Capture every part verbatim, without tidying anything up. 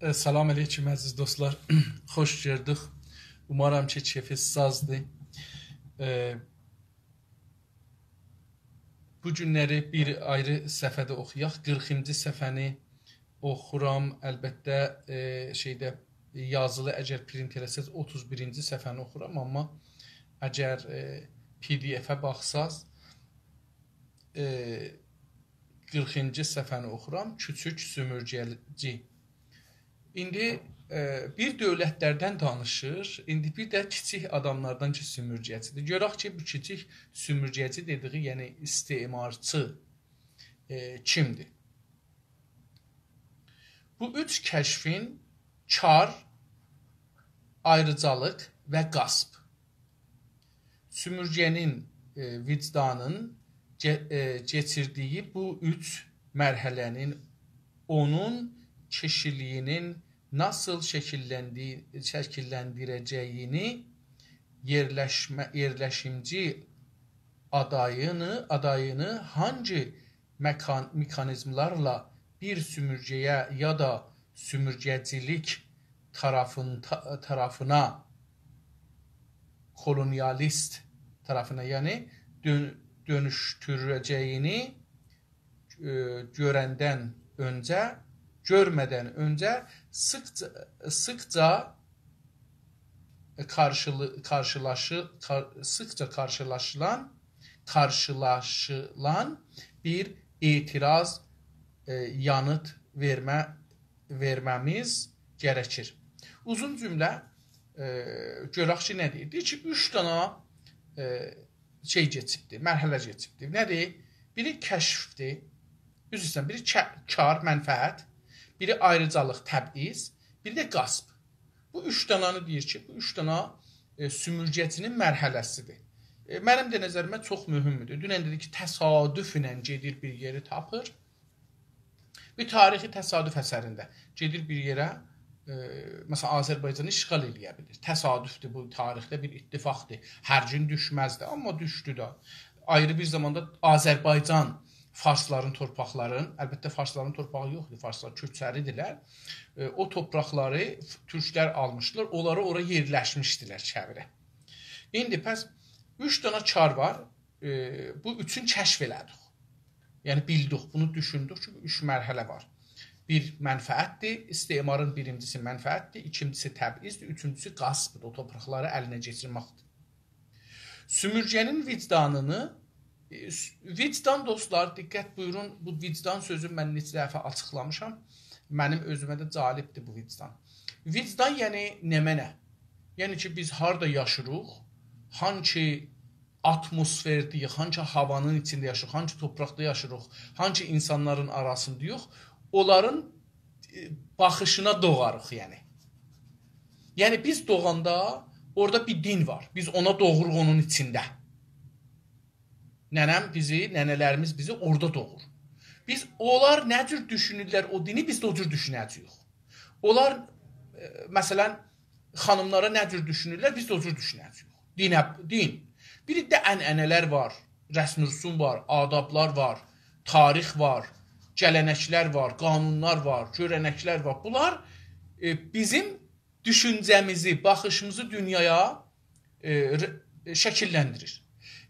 ائ، سلام علیکم، عزیز دوستلار. خوش گؤردوک. اومارام کی، کئفینیز سازدیر. ائ، بو گونلری بیر آیری صفحه ده اوخویاق. قیرخینجی صفحه‌نی اوخورام. البته، ائ، شئیده، یازیلی، اگر پرینت ائله‌سز، اوتوز بیرینجی صفحه‌نی اوخورام، آمما اگر، ائ، PDF-ه باخساز، ائ، قیرخینجی صفحه‌نی اوخورام، کوچوک سومورگه‌چی. ایندی، ائ، بیر دؤولتلردن دانیشیر، ایندی بیر ده کیچیک آداملاردان کی، سومورگه‌چیدیر. گؤرک کی، بو کیچیک سومورگه‌چی دئدیگی، یعنی استعمارچی، ائ، کیمدیر؟ بو اوچ کشفین: کار، آیریجالیق و غاصب. سومورگه‌نین، ائ، وجدانین گئ-، ائ، کئچیردیگی بو اوچ مرحله‌نین اونون کیشیلیگینین ناسیل شکیللندی-، شکیللندیره‌جه‌یینی، یئرلشمه-، یئرلشیمجی آدایینی، آدایینی هانگی مکان-، مکانیزملارلا بیر سومورگه‌یه یا دا سومورگه‌چیلیک طرفین-، طا-، طرفینه، کولونیالیست طرفینه، یعنی دؤن-، دؤنوشدوره‌جه‌یینی، ائ، گؤرندن اؤنجه، گؤرمه‌دن اؤنجه سیخجا، سیخجا قارشیلی-، قارشیلاشی-، قار-، سیخجا قارشیلاشیلان، قارشیلاشیلان بیر اعتراض، ائ، یانیت وئرمه-، وئرمه‌میز گره‌کیر. اوزون جمله، ائ، گؤرک کی، نه دئییر؟ دئییر کی، اوچ دانا، ائ، شئی کئچیبدیر، مرحله کئچیبدیر. نه‌دیر؟ بیری کشفدیر، عذر ایسته‌ییرم، بیری کا-، کار، منفعت، بیری آیریجالیق، تبعیض، بیری ده غاصب. بو اوچ دانانی دئییر کی، بو اوچ دانا، ائ، سومورگه‌چی‌نین مرحله‌سیدیر. ائ، منیم ده نظریمه چوخ مهمدور. دونن دئدی کی، تصادفله گئدیر بیر یئری تاپیر. بیر تاریخی تصادف اثرینده گئدیر بیر یئره، ائ، مثلا، آذربایجانی اشغال ائله‌یه بیلیر. تصادفدور بو، تاریخده بیر اتفاقدیر. هر گون دوشمزدی، آمما دوشدو ده. آیری بیر زاماندا آذربایجان فارسلارین تورپاقلارین، البته، فارسلارین تورپاغی یوخدور، فارسلار کؤچری‌دیرلر. ائ، او تورپاقلاری تورکلر آلمیشدیلار، اونلاری اورا یئرلشمیشدیلر چئوره. ایندی پس اوچ دانا کار وار. ائ، بو اوچون کشف ائله‌دیک. یعنی بیلدیک، بونو دوشوندوک کی، بو اوچ مرحله وار. بیر منفعتدیر، استعمارین بیرینجیسی منفعتدیر، ایکینجیسی تبعیضدیر، اوچونجوسو غاصبدیر، او تورپاقلاری الینه کئچیرمکدیر. سومورگه‌نین وجدانینی، ائ، س-، وجدان، دوستلار، دقت بویورون، بو وجدان سؤزو من نئچه دفعه آچیقلامیشام. منیم اؤزومه ده جالبدیر بو وجدان. وجدان، یعنی نمنه؟ یعنی کی، بیز هاردا یاشیریق، هانسی آتموسفرده‌ییک، هانسی هاوانین ایچینده یاشیریق، هانسی تورپاقدا یاشیریق، هانسی اینسانلارین آراسینداییق، اونلارین، ائ، باخیشینا دوغاریق، یعنی. یعنی، بیز دوغاندا اورادا بیر دین وار. بیز اونا دوغوروق اونون ایچینده. ننه‌م بیزی، ننه‌لریمیز بیزی اورادا دوغور. بیز، اونلار نه جور دوشونورلر او دینی، بیز ده او جور دوشونه‌جه‌ییک. اونلار، ائ، مثلا، خانیملارا نه جور دوشونورلر، بیز ده او جور دوشونه‌جه‌ییک. دینه، دین. بیر ده عنعنه‌لر وار، رسم رسوم وار، آدابلار وار، تاریخ وار، گله‌نکلر وار، قانونلار وار، گؤره‌نکلر وار. بونلار، ائ، بیزیم دوشونجه‌میزی، باخیشیمیزی دونیایا، ائ، ر-، شکیللندیریر.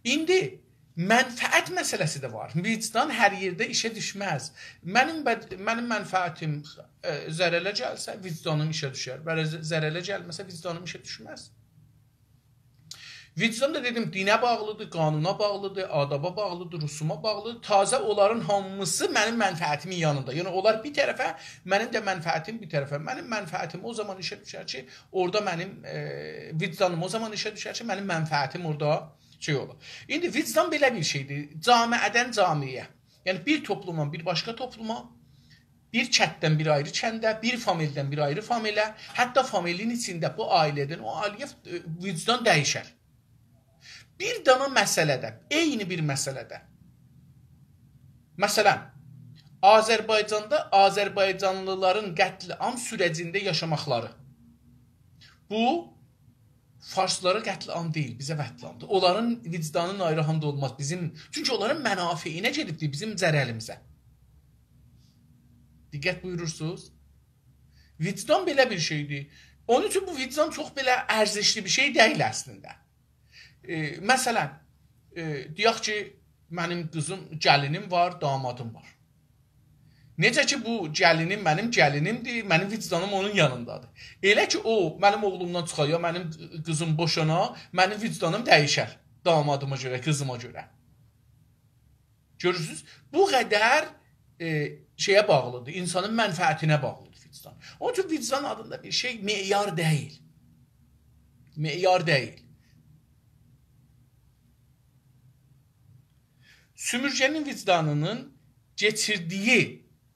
ایندی منفعت مسئله‌سی ده وار. وجدان هر یئرده ایشه دوشمز. منیم بد-، منیم منفعتیم، ائ، ضرره گلسه، وجدانیم ایشه دوشر. و ض-، ضرره گلمه‌سه، وجدانیم ایشه دوشمز. وجدان دا، دئدیم، دینه باغلیدیر، قانونا باغلیدیر، آدابا باغلیدیر، رسوما باغلیدیر. تازه اونلارین هامیسی منیم منفعتیمین یانیندا. یعنی، اونلار بیر طرفه، منیم ده منفعتیم بیر طرفه. منیم منفعتیم او زامان ایشه دوشر کی، اورادا منیم، ائ، وجدانیم او زامان ایشه دوشر کی، منیم منفعتیم اورادا شئی اولور. ایندی وجدان بئله بیر شئیدیر. جامعه‌دن جامعه‌یه. یعنی، بیر توپلومدان بیر باشقا توپلوما، بیر کنددن بیر آیری کنده، بیر فامیلدن بیر آیری فامیله، حتی فامیلین ایچینده بو عائله‌دن او عائله‌یه، ائ، وجدان دییشر. بیر دانا مسئله‌ده، عینی بیر مسئله‌ده. مثلا، آذربایجاندا آذربایجانلیلارین قتل‌عام سوره‌جینده یاشاماقلاری. بو، فارسلارا قتل‌عام دئییل، بیزه قتل‌عامدیر. اونلارین وجدانی ناراحت اولماز. بیزیم، چونکی اونلارین منافعینه گئدیبدیر، بیزیم ضرریمیزه. دقت بویورورسونوز؟ وجدان بئله بیر شئیدیر. اونون اوچون بو وجدان چوخ بئله ارزشلی بیر شئی دئییل اصلینده. ائ، مثلا، ائ، دئیک کی، منیم قیزیم، گلینیم وار، دامادیم وار. نئجه کی، بو گلینیم منیم گلینیمدیر، منیم وجدانیم اونون یانیندادیر. ائله کی، او منیم اوغلومدان چیخا، یا منیم قیزیم بوشانا، منیم وجدانیم دییشر دامادیما گؤره، قیزیما گؤره. گؤرورسونوز؟ بو قدر، ائ، شئیه باغلیدیر، اینسانین منفعتینه باغلیدیر وجدان. اونون اوچون وجدان آدیندا بیر شئی معیار دئییل. معیار دئییل. سومورگه‌نین وجدانینین کئچیردیگی،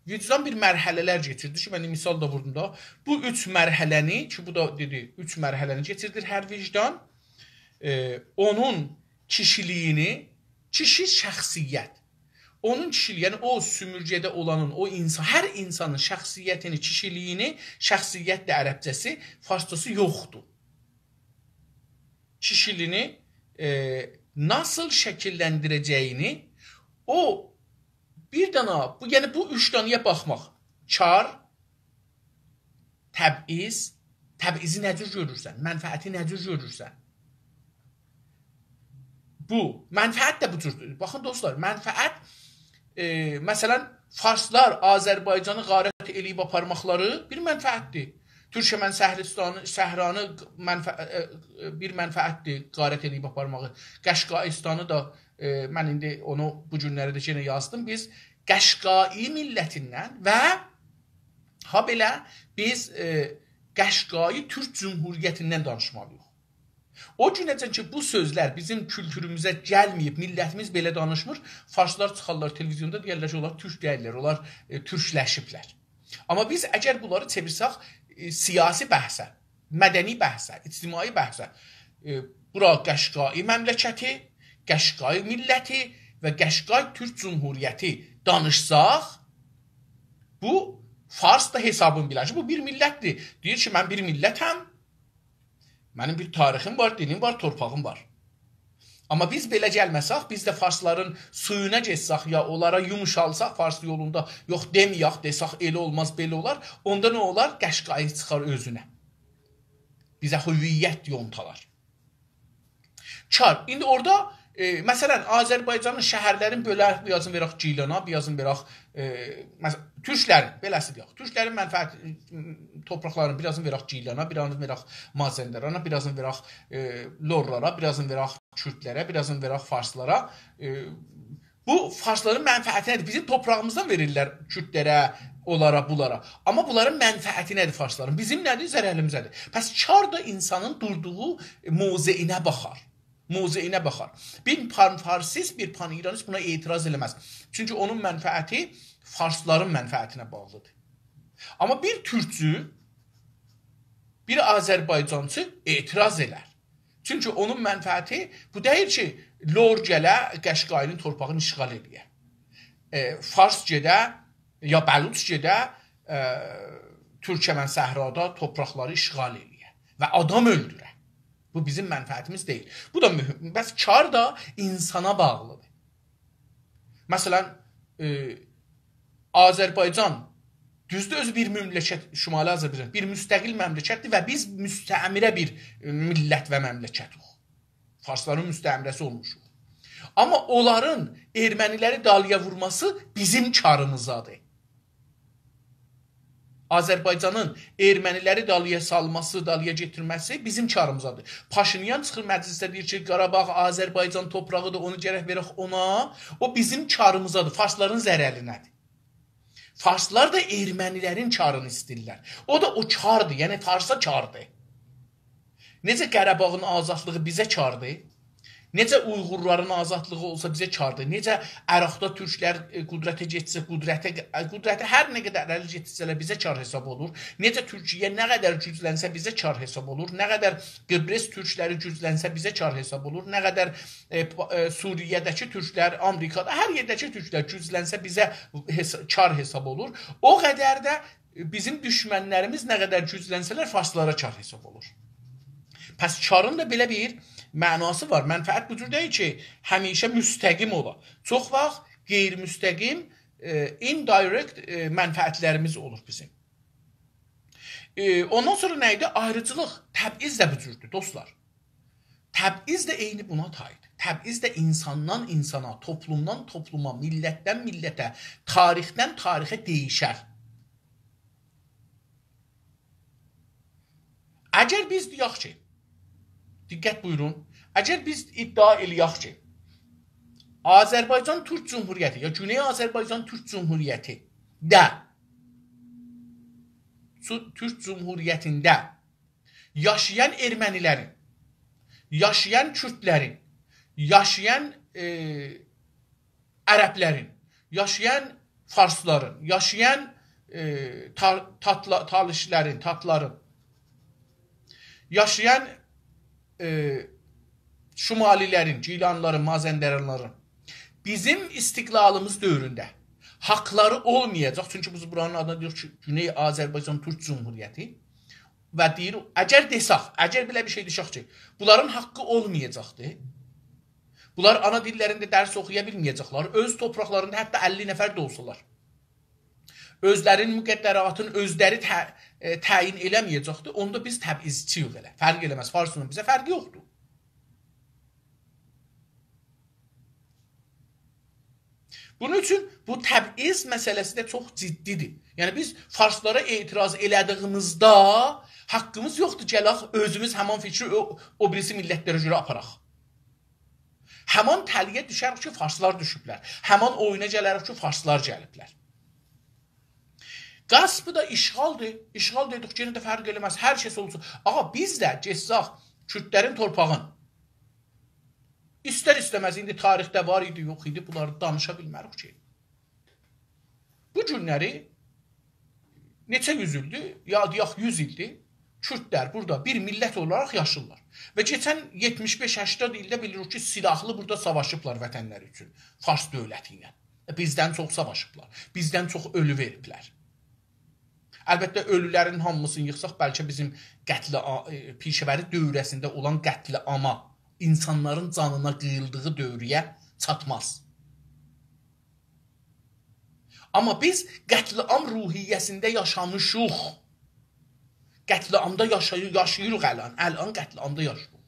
وجدان بیر مرحله‌لر کئچیردی کی، من مثال دا ووردوم دا. بو اوچ مرحله‌نی، کی، بو دا دئدی، اوچ مرحله‌نی کئچیردیر هر وجدان. ائ، اونون کیشیلیگینی، کیشی شخصیت. اونون کیشیلیگی، یعنی او سومورگه‌ده اولانین، او اینسان، هر اینسانین شخصیتینی، کیشیلیگینی، شخصیت ده عربجه‌سی، فارسجاسی یوخدور. کیشیلیگینی، ائ، ناسیل شکیللندیره‌جه‌یینی، او بیر دنه، بو، یعنی بو اوچ دنه‌یه باخماق. کار، تبعیض، تبعیضی نه جور گؤرورسن، منفعتی نه جور گؤرورسن. بو، منفعت ده بو جوردور. باخین دوستلار، منفعت، ائ، مثلا، فارسلار آذربایجانی غارت ائله‌ییب آپارماقلاری بیر منفعتدیر. تورکمن صحرستانی، صحرانی منفع-، ائ، ائ، بیر منفعتدیر غارت ائله‌ییب آپارماغی. قشقاییستانی دا، ائ، من ایندی اونو بو گونلری ده یئنه یازدیم. بیز قشقایی میللتیندن و هابئله بیز، ائ، قشقایی تورک جمهوریتیندن دانیشمالی‌ییق. او گونه‌جن کی، بو سؤزلر بیزیم کولتوروموزه گلمه‌ییب، میللتیمیز بئله دانیشمیر، فارسلار چیخارلار تلویزیوندا، دئیرلر کی، اونلار تورک دئییللر، اونلار، ائ، تورکلشیبلر. آمما بیز اگر بونلاری چئویرسک، ائ، سیاسی بحثه، مدنی بحثه، اجتماعی بحثه، ائ، بورا قشقایی مملکتی، قشقایی میللتی و قشقای تورک جمهوریتی دانیشساق، بو فارس دا حسابین بیلر کی، بو بیر میللتدیر. دئییر کی، من بیر میللتم، منیم بیر تاریخیم وار، دیلیم وار، تورپاغیم وار. آمما بیز بئله گلمه‌سک، بیز ده فارسلارین سویونا گئتسک، یا اونلارا یوموشالساق فارس یولوندا، یوخ دئمه‌یک، دئسک ائله اولماز، بئله اولار، اوندا نه اولار؟ قشقایی چیخار اؤزونه. بیزه هویت یونتالار. کار. ایندی اورادا، ائ، مثلا، آذربایجانین شهرلرین بؤلک، بیر آزین وئرک گیلانا، بیر آزین وئرک، ائ، مثلا، تورکلرین، بئله‌سی دئیک، تورکلرین منفعت، تورپاقلارین بیر آزین وئرک گیلانا، بیر آزین وئرک مازندرانا، بیر آزین وئرک، ائ، لورلارا، بیر آزین وئرک کوردلره، بیر آزین وئرک فارسلارا. ائ، بو فارسلارین منفعتی نه‌دیر؟ بیزیم تورپاغیمیزدان وئریرلر کوردلره، اونلارا، بونلارا. آمما بونلارین منفعتی نه‌دیر فارسلارین؟ بیزیم نه‌دیر؟ ضرریمیزه‌دیر. پس کار دا اینسانین دوردوغو موضعینه باخار. موضعینه باخار. بیر پان‌فارسیست، بیر پان‌ایرانیست بونا اعتراض ائله‌مز. چونکی اونون منفعتی فارسلارین منفعتینه باغلیدیر. آمما بیر تورکچو، بیر آذربایجانچی اعتراض ائلر. چونکی اونون منفعتی بو دئییل کی، لور گله قشقایی‌نین تورپاغینی اشغال ائله‌یه. ائ، فارس گئده، یا بلوچ گئده، ائ، تورکمن صحرادا تورپاقلاری اشغال ائله‌یه و آدام اؤلدوره. بو بیزیم منفعتیمیز دئییل. بو دا مهم. پس کار دا اینسانا باغلیدیر. مثلا، ائ، آذربایجان، دوزدور، اؤزو بیر مملکت، شمالی آذربایجان، بیر مستقل مملکتدیر و بیز مستعمره بیر، ائ، میللت و مملکتیک. فارسلارین مستعمره‌سی اولموشوق. آمما اونلارین ارمنی‌لری دالییا وورماسی بیزیم کاریمیزادیر. آذربایجانین ارمنی‌لری دالییا سالماسی، دالییا گتیرمه‌سی بیزیم کاریمیزادیر. پاشینیان چیخیر مجلسده دئییر کی، قاراباغ آذربایجان تورپاغیدیر، اونو گرک وئرک اونا. او بیزیم کاریمیزادیر، فارسلارین ضررینه‌دیر. فارسلار دا ارمنی‌لرین کارینی ایسته‌ییرلر. او دا او کاردیر، یعنی فارسا کاردیر. نئجه قاراباغین آزادلیغی بیزه کاردیر، نئجه اویغورلارین آزادلیغی اولسا بیزه کاردیر، نئجه عراقدا تورکلر، ائ، قدرته گئتسه، قدرته، ائ، قدرته هر نه قدر الی گئتسه‌لر بیزه کار حساب اولور، نئجه تورکیه نه قدر گوجلنسه بیزه کار حساب اولور، نه قدر قبرس تورکلری گوجلنسه بیزه کار حساب اولور، نه قدر، ائ، پا-، ائ، سوریه‌ده‌کی تورکلر، آمریکادا، هر یئرده‌کی تورکلر گوجلنسه بیزه حس-، کار حساب اولور. او قدر ده بیزیم دوشمنلریمیز نه قدر گوجلنسه‌لر، فارسلارا کار حساب اولور. پس کارین دا بئله بیر معناسی وار. منفعت بو جور دئییل کی، همیشه مستقیم اولا. چوخ واخت غیرمستقیم، ائ، indirect، ائ، منفعتلریمیز اولور بیزیم. ائ، اوندان سونرا نه ایدی؟ آیریجیلیق. تبعیض ده بو جوردور، دوستلار. تبعیض ده عینی بونا تایدیر. تبعیض ده اینساندان اینسانا، توپلومدان توپلوما، میللتدن میللته، تاریخدن تاریخه دییشر. اگر بیز دئیک کی، دقت بویورون، اگر بیز ادعا ائله‌یک کی، آذربایجان تورک جمهوریتی یا گونئی آذربایجان تورک جمهوریتی ده، تو-، تورک جمهوریتینده یاشایان ارمنی‌لرین، یاشایان کوردلرین، یاشایان، ائ، عربلرین، یاشایان فارسلارین، یاشایان، ائ، تا-، تاتلا-، تالیشلرین، تاتلارین، یاشایان، ائ، شمالی‌لرین، گیلانلارین، مازندرانلارین بیزیم استقلالیمیز دؤورونده حاقلاری اولمایاجاق. چونکی بیز بورانین آدینا دئییریک کی، گونئی آذربایجان تورک جمهوریتی. و دئییر، اگر دئسک، اگر بئله بیر شئی دئسک کی، بونلارین حاقی اولمایاجاقدیر. بونلار آنا دیللرینده درس اوخویا بیلمه‌یه‌جکلر. اؤز توپراقلاریندا حتی اللی نفر ده اولسالار، اؤزلرینین مقدراتینی اؤزلری تع-، ائ، تعیین ائله‌مه‌یه‌جکدیر. اوندا بیز تبعیضچی‌یوخ ائله. فرق ائله‌مز. فارسینان بیزه فرقی یوخدور. بونون اوچون بو تبعیض مسئله‌سی ده چوخ جدی‌دیر. یعنی بیز فارسلارا اعتراض ائله‌دیییمیزده حاقیمیز یوخدور گلک اؤزوموز همان فیکری او، او بیریسی میللتلره گؤره آپاراق. همان تله‌یه دوشریک کی، فارسلار دوشوبلر. همان اویونا گلریک کی، فارسلار گلیبلر. غصب دا اشغالدیر. اشغال دئدیک، یئنه ده فرق ائله‌مز. هر کس اولسون. آغا، بیز ده گئتسک کوردلرین تورپاغین، ایستر-ایسته‌مز، ایندی تاریخده وار ایدی، یوخ ایدی، بونلاری دانیشا بیلمه‌ریک کی. بو گونلری نئچه یوز ایلدیر، یا دئیک یوز ایلدیر، کوردلر بورادا بیر میللت اولاراق یاشیرلار. و کئچن یئتمیش بئش هشتاد ایلده بیلیریک کی، سیلاحلی بورادا ساواشیبلار وطنلری اوچون فارس دؤولتی ایله. بیزدن چوخ ساواشیبلار، بیزدن چوخ اؤلو وئریبلر. البته، اؤلولرین هامیسینی ییغساق، بلکه بیزیم قتل عا-، ائ، پیشه‌وری دوره‌سینده اولان قتل عاما، اینسانلارین جانینا قیییلدیغی دؤوره‌یه چاتماز. آمما بیز قتل عام روحیه‌سینده یاشامیشیق. قتل عامدا یاشای-، یاشاییریق الان. الان قتل عامدا یاشاییریق.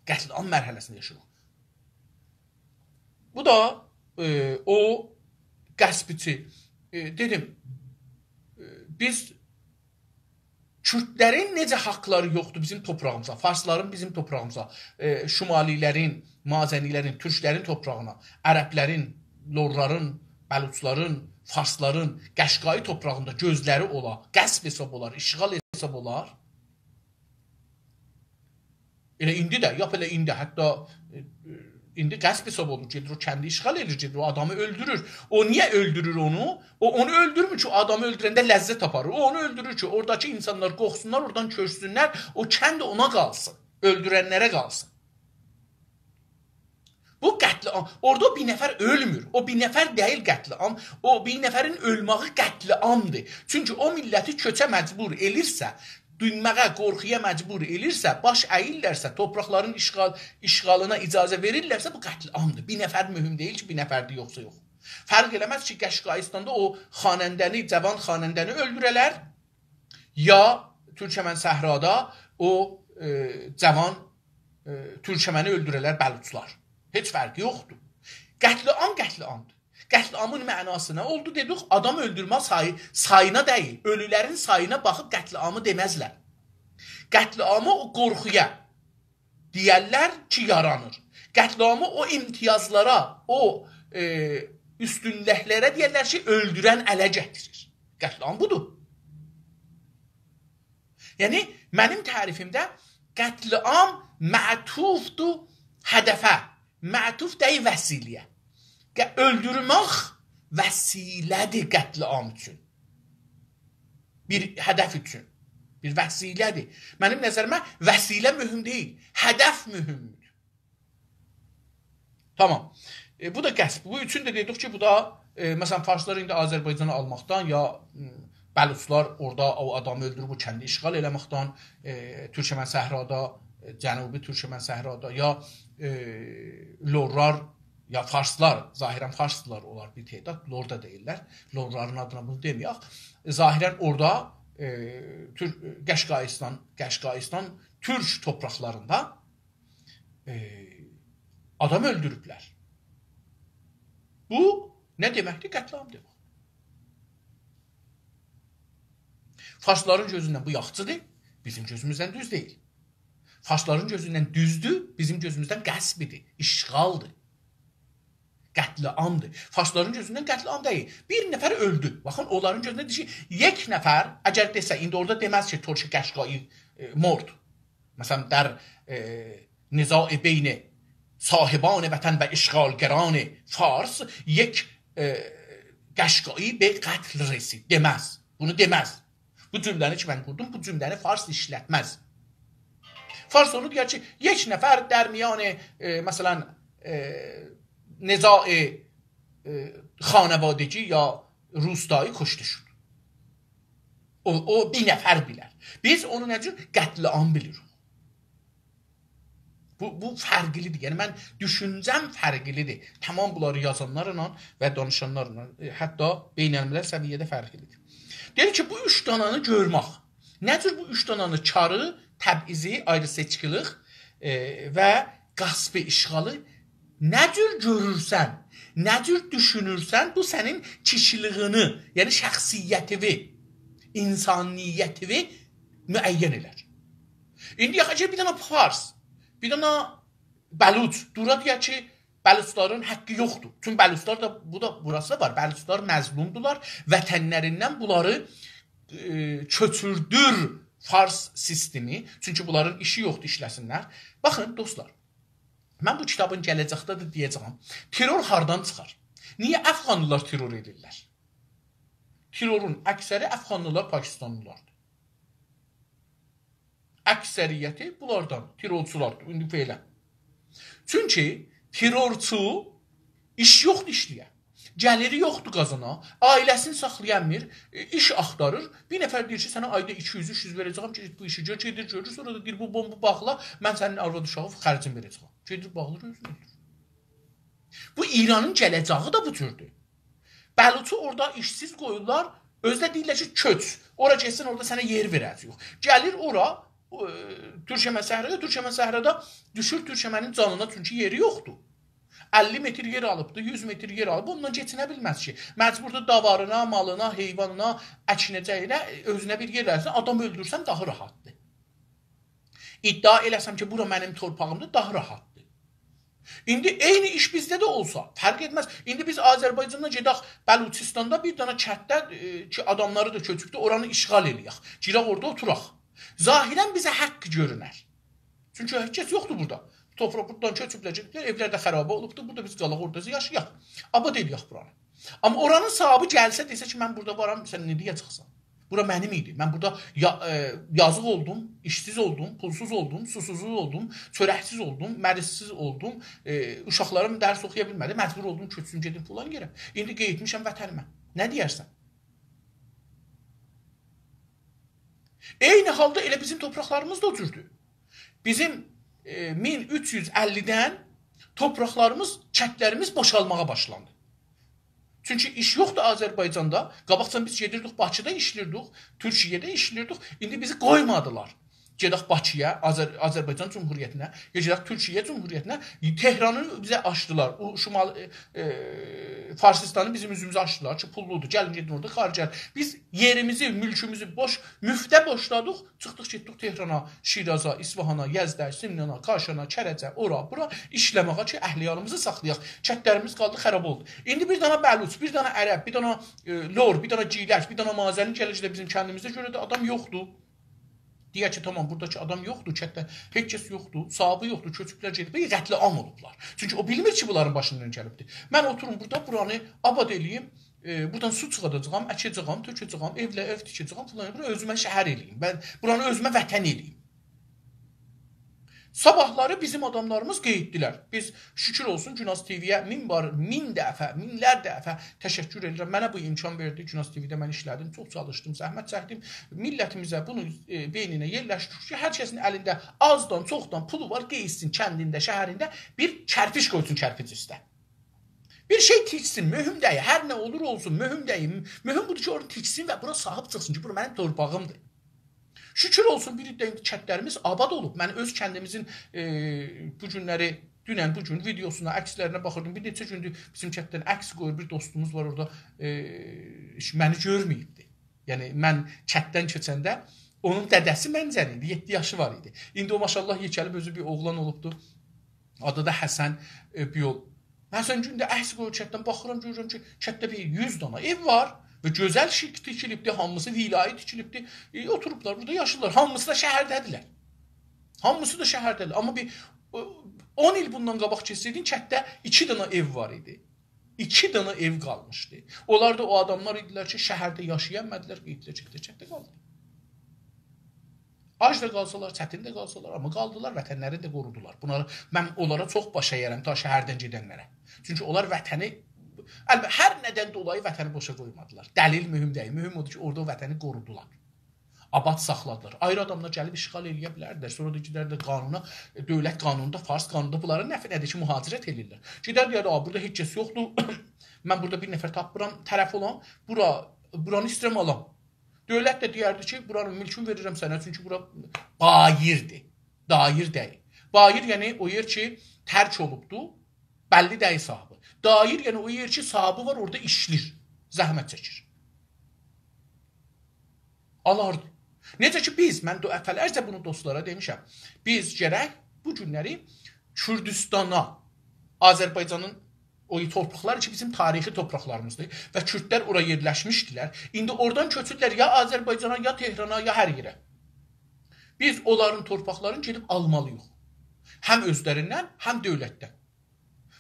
قتل عام مرحله‌سینده یاشاییریق. بو دا، ائ، او غصبچی. ائ، دئدیم، ائ، بیز کوردلرین نئجه حاقلاری یوخدور بیزیم توپراغیمیزا، فارسلارین بیزیم توپراغیمیزا، ائ، شمالی‌لرین، مازنی‌لرین، تورکلرین توپراغینا، عربلرین، لورلارین، بلوچلارین، فارسلارین قشقایی توپراغیندا گؤزلری اولا، غصب حساب اولار، اشغال حساب اولار. ائله ایندی ده، لاپ ائله ایندی، حتی، ائ، ائ، ایندی غصب حساب اولونور، گئدیر او کندی اشغال ائدیر، گئدیر او آدامی اؤلدورور. او نییه اؤلدورور اونو؟ او اونو اؤلدورمور کی، او آدامی اؤلدورنده لذت آپاریر. او اونو اؤلدورور کی، اوراداکی اینسانلار قورخسونلار، اورادان کؤچسونلر، او کند اونا قالسین، اؤلدورنلره قالسین. بو قتل عام. اورادا او بیر نفر اؤلمور. او بیر نفر دئییل قتل عام. او بیر نفرین اؤلمه‌یی قتل عامدیر. چونکی او میللتی کؤچه مجبور ائلیرسه، دونمه‌یه، قورخویا مجبور ائلیرسه، باش اییرلرسه، توپراقلارین اشغال، اشغالینا اجازه وئریرلرسه، بو قتل عامدیر. بیر نفر مهم دئییل کی، بیر نفردیر یوخسا یوخ. فرق ائله‌مز کی، قشقاییستاندا او خواننده‌نی، جاوان خواننده‌نی اؤلدوره‌لر، یا تورکمن صحرادا او، ائ، جاوان، ائ، تورکمنی اؤلدوره‌لر بلوچلار. هئچ فرقی یوخدور. قتل عام قتل عامدیر. قتل عامین معناسی نه اولدو دئدیک؟ آدام اؤلدورمه سایی-، سایینا دئییل. اؤلولرین سایینا باخیب قتل عامی دئمزلر. قتل عامی او قورخویا دئیرلر کی، یارانیر. قتل عامی او امتیازلارا، او، ائ، اوستونلوکلره دئیرلر کی، اؤلدورن اله گتیریر. قتل عام بودور. یعنی، منیم تعریفیمده قتل عام معطوفدور هدفه، معطوف دئییل وسیله‌یه. ق-، اؤلدورمک وسیله‌دیر قتل عام اوچون. بیر هدف اوچون. بیر وسیله‌دیر. منیم نظریمه وسیله مهم دئییل، هدف مهمدور. تامام. ائ، بو دا غصب. بو اوچون ده دئدیک کی، بو دا، ائ، مثلا، فارسلار ایندی آذربایجانی آلماقدان یا، م، بلوچلار اورادا او آدامی اؤلدوروب او کندی اشغال ائله‌مکدن، ائ، تورکمن صحرادا، ائ، جنوبی تورکمن صحرادا یا، ائ، لورلار یا فارسلار، ظاهرا فارسدیلار اونلار بیر تعداد، لور دا دئییرلر. لورلارین آدینا بونو دئمه‌یک. ظاهرا اورادا، ائ، تور-، قشقایستان، قشقایستان تورک تورپاقلاریندا، ائ، آدام اؤلدوروبلر. بو نه دئمکدیر؟ قتل‌عام دئمک. فارسلارین گؤزوندن بو یاخچیدیر، بیزیم گؤزوموزدن دوز دئییل. فارسلارین گؤزوندن دوزدور، بیزیم گؤزوموزدن غصبیدیر، اشغالدیر. قتل‌عامدیر. فارسلارین گؤزوندن قتل‌عام دئییل. بیر نفر اؤلدو. باخین، اونلارین گؤزوندن دئییر کی، یک نفر، اگر دئسه، ایندی اورادا دئمز کی، ترک قشقایی، ائ، مرد. مثلا، در، ائ، نزاع بین صاحبان وطن و اشغالگران فارس، یک، ائ، قشقایی به قتل رسید. دئمز. بونو دئمز. بو جمله‌نی کی، من قوردوم، بو جمله‌نی فارس ایشلتمز. فارس اونو دئیر کی، یک نفر در میان، ائ، مثلا، ائ، نزاع، ائ، خانوادگی یا روستایی کشته شد. او، او بیر نفر بیلر. بیز اونو نه جور؟ قتل‌عام بیلیریک. بو، بو فرقلی‌دیر. یعنی، من دوشونجه‌م فرقلی‌دیر. تمام بونلاری یازانلارلا و دانیشانلارلا، ائ، حتی بین‌الملل سویه‌ده فرقلی‌دیر. دئییر کی، بو اوچ دانانی گؤرمک. نه جور بو اوچ دانانی، کاری، تبعیضی، آیری‌سئچکیلیک، ائ، و غصب اشغالی نه جور گؤرورسن، نه جور دوشونورسن، بو سنین کیشیلیگینی، یعنی شخصیتیوی، انسانیتیوی معین ائلر. ایندی یاخاجا بیر دنه فارس، بیر دنه بلوچ دورا دئیه کی، بلوچلارین حقی یوخدور. چونکی بلوچلار دا، بو دا، بوراسی دا وار. بلوچلار مظلومدولار. وطنلریندن بونلاری، ائ، کؤچوردور فارس سیستمی. چونکی بونلارین ایشی یوخدور ایشله‌سینلر. باخین، دوستلار، من بو کیتابین گله‌جکده ده دئیه‌جه‌یم. ترور هاردان چیخار؟ نییه افغانلیلار ترور ائدیرلر؟ ترورون اکثری افغانلیلار، پاکستانلیلاردیر. اکثریتی بونلاردان، ترورچولاردیر، ایندی فعلا. چونکی ترورچو ایش یوخدور ایشله‌یه. گلیری یوخدور قازانا، عائله‌سینی ساخلایانمیر، ائ، ایش آختاریر. بیر نفر دئییر کی، سنه آیدا ایکی یوز، اوچ یوز وئره‌جه‌یم، گئت بو ایشی گؤر، گئدیر، گؤرور، سونرا دا دئییر، بو بومبو باغلا، من سنین آرواد اوشاغی خرجین وئره‌جه‌یم. گئدیر، باغلیر، اؤزون اؤلدورور. بو ایرانین گله‌جه‌یی ده بو جوردور. بلوچو اورادا ایشسیز قویورلار، اؤزو ده دئییرلر کی، کؤچ. اورا گئتسین، اورادا سنه یئر وئره‌جه‌ییک. گلیر اورا، ائ، تورکمن صحرایا، تورکمن صحرادا دوشور تورکمنین جانینا، چونکی یئری یوخدور. اللی متر یئر آلیبدی، یوز متر یئر آلیب، اوندان کئچینه بیلمز کی. مجبوردور داوارینا، مالینا، حیوانینا، اکینه‌جه‌یینه، اؤزونه بیر یئر ائله‌سین، آدام اؤلدورسم داها راحتدیر. ادعا ائله‌سم کی، بورا منیم تورپاغیمدیر، داها راحتدیر. ایندی عینی ایش بیزده ده اولسا، فرق ائتمز. ایندی بیز آذربایجاندان گئدک بلوچستاندا بیر دنه کتده، ائ، کی، آداملاری دا کؤچوبدور، اورانی اشغال ائله‌یک. گیرک اورادا اوتوراق. ظاهرا بیزه حق گؤرونر. چونکی هئچ کس یوخدور بورادا. تورپاق بورادان کؤچوبلر، گئدیبلر، ائولر ده خرابه اولوبدور. بورادا بیز قالاق، اورادا یاشایاق. آباد ائله‌یک بورانی. آمما اورانین صاحیبی گلسه، دئسه کی، من بورادا وارام، سن نه دئیه‌جکسن؟ بورا منیم ایدی. من بورادا یا-، ائ، یازیق اولدوم، ایشسیز اولدوم، پولسوز اولدوم، سوسوز اولدوم، چؤرکسیز اولدوم، مریضسیز اولدوم، ائ، اوشاقلاریم درس اوخویا بیلمه‌دی، مجبور اولدوم کؤچسون گئدیم فلان یئره. ایندی قئییتمیشم وطنیمه. نه دئیرسن؟ عینی حالدا ائله بیزیم تورپاقلاریمیز دا او جوردور. بیزیم، ائ، مین اوچ یوز اللی‌دن تورپاقلاریمیز، کندلریمیز بوشالماغا باشلاندی. چونکی ایش یوخدور آذربایجاندا. قاباقجان بیز گئدیردیک باکیدا ایشله‌ییردیک، تورکیه‌ده ایشله‌ییردیک. ایندی بیزی قویمادیلار گئدک باکییا، آذر-، آذربایجان جمهوریتینه، یا گئدک تورکیه جمهوریتینه. تهرانی بیزه آچدیلار. او شمال، ائ، ائ، فارسیستانی بیزیم اوزوموزه آچدیلار کی، پوللودور. گلین گئدین اورادا کار گل. بیز یئریمیزی، مولکوموزو بوش، مفته بوشلادیق. چیخدیق، گئتدیک تهرانا، شیرازا، اصفهانا، یزده، سمنانا، کاشانا، کرجه، اورا، بورا ایشله‌مه‌یه کی، اهل عیالیمیزی ساخلایاق. کندلریمیز قالدی، خراب اولدو. ایندی بیر دنه بلوچ، بیر دنه عرب، بیر دنه، ائ، لر، بیر دنه گیلک، بیر دنه مازنی گله‌جک ده بیزیم کندیمیزه گؤره ده آدام یوخدور. دئیک کی، تامام، بورادا کی آدام یوخدور، کندده هئچ کس یوخدور، صاحیبی یوخدور، کؤچوبلر گئدیب، قتل‌عام اولوبلار. چونکی او بیلمیر کی، بونلارین باشیندا نه گلیبدیر. من اوتوروم بورادا، بورانی آباد ائله‌ییم، ائ، بوردان سو چیخاداجاغام، اکه‌جه‌یم، تؤکه‌جه‌یم، ائولر، ائو تیکه‌جه‌یم، فلان، بورا اؤزومه شهر ائله‌ییم، من بورانی اؤزومه وطن ائله‌ییم. صاباحلاری بیزیم آداملاریمیز قئییتدیلر. بیز، شوکور اولسون، گوناز تی‌وی‌یه مین بار، مین دفعه، مینلر دفعه تشکر ائدیرم. منه بو امکان وئردی، گوناز تی‌وی‌ده من ایشله‌دیم، چوخ چالیشدیم، زحمت چکدیم. میللتیمیزه بونو، ائ، بئینینه یئرلشدیرک کی، هر کسین الینده آزدان، چوخدان پولو وار، قئییتسین کندینده، شهرینده بیر کرپیچ قویسون کرپیچ اوسته. بیر شئی تیکسین، مهم دئییل. هر نه اولور اولسون، مهم دئییل. مهم بودور کی، اورا تیکسین و بورا صاحیب چیخسین کی، بورا منیم تورپاغیمدیر. شوکور اولسون، بیر عده ایندی کندلریمیز آباد اولوب. من اؤز کندیمیزین، ائ، بو گونلری، دونن بو گون ویدئوسونا، عکسلرینه باخیردیم. بیر نئچه گوندور بیزیم کنددن عکس قویور، بیر دوستوموز وار اورادا، ائ، هئچ منی گؤرمه‌ییبدی. یعنی، من کنددن کؤچنده اونون دده‌سی منجه‌لی ایدی، یئددی یاشی وار ایدی. ایندی او، ماشاالله، یئکه‌لیب اؤزو بیر اوغلان اولوبدو. آدی دا حسن، ائ، بیر یول. من سن گونده عکس قویور کنددن، باخیرام، گؤرورم کی، کندده بیر یوز دانا ائو وار و گؤزل شیک تیکیلیبدی، هامیسی ویلایی تیکیلیبدی. ائ، اوتوروبلار بورادا، یاشاییرلار. هامیسی دا شهرده‌دیرلر. هامیسی دا شهرده‌دیرلر. آمما بیر، ائ، اون ایل بوندان قاباق گئتسه‌یدین، کندده ایکی دانا ائو وار ایدی. ایکی دانا ائو قالمیشدی. اونلار دا او آداملار ایدیلر کی، شهرده یاشایا بیلمه‌دیلر، گئتدیلر، چکدیلر، کندده قالدیلار. آج دا قالسالار، چتین ده قالسالار، آمما قالدیلار، وطنلرینی ده قورودولار. بونلاری، من اونلارا چوخ باش اگرم، تا شهردن گئدنلره. چونکی اونلار وطنی، البته، هر ندن دولایی وطنی بوشا قویمادیلار. دلیل مهم دئییل. مهم اودور کی، اورادا او وطنی قورودولار. آباد ساخلادیلار. آیری آداملار گلیب اشغال ائله‌یه بیلردیلر. سونرا دا گئدردیلر قانونا، دؤولت قانونوندا، فارس قانونوندا بونلارین نفعینه‌دیر کی، مهاجرت ائله‌ییرلر. گئدر دئیردی: «آ، بورادا هئچ کس یوخدور. من بورادا بیر نفر تاپمیرام، طرف اولام. بورا، بورانی ایسته‌ییرم آلام.» دؤولت ده دئیردی کی، «بورانین مولکونو وئریرم سنه، چونکی بورا باییردیر. دایر دئییل.» باییر، یعنی او یئر کی، ترک اولوبدو، بللی دئییل صاحیبی. دایر، یعنی او یئر کی، صاحیبی وار، اورادا ایشله‌ییر، زحمت چکیر. آلاردی. نئجه کی، بیز، من دو-، دفعه‌لرجه بونو دوستلارا دئمیشم، بیز گرک بو گونلری کوردوستانا، آذربایجانین او تورپاقلار کی، بیزیم تاریخی تورپاقلاریمیزدیر و کوردلر اورا یئرلشمیشدیلر. ایندی اورادان کؤچورلر یا آذربایجانا، یا تهرانا، یا هر یئره. بیز اونلارین تورپاقلارینی گئدیب آلمالی‌ییق. هم اؤزلریندن، هم دؤولتدن.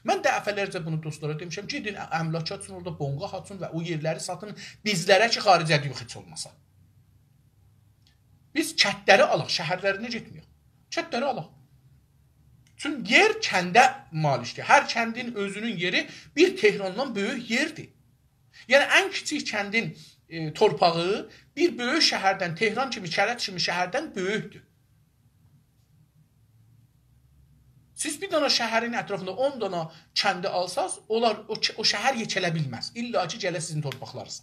من دفعه‌لرجه بونو دوستلارا دئمیشم: «گئدین، املاک آچین، اورادا بنگاه آچین و او یئرلری ساتین بیزلره کی، خارجه‌ده یوخ هئچ اولماسا.» بیز کندلری آلاق، شهرلرینه گئتمه‌یک. کندلری آلاق. چون یئر کنده مالیکدیر. هر کندین اؤزونون یئری بیر تهراندان بؤیوک یئردیر. یعنی، ان کیچیک کندین، ائ، تورپاغی بیر بؤیوک شهردن، تهران کیمی، کرج کیمی شهردن بؤیوکدور. سیز بیر دانا شهرین اطرافیندا اون دانا کندی آلساز، اونلار، او ک-، او شهر یئکه‌له بیلمز. الا کی، گله سیزین تورپاقلارینیزا.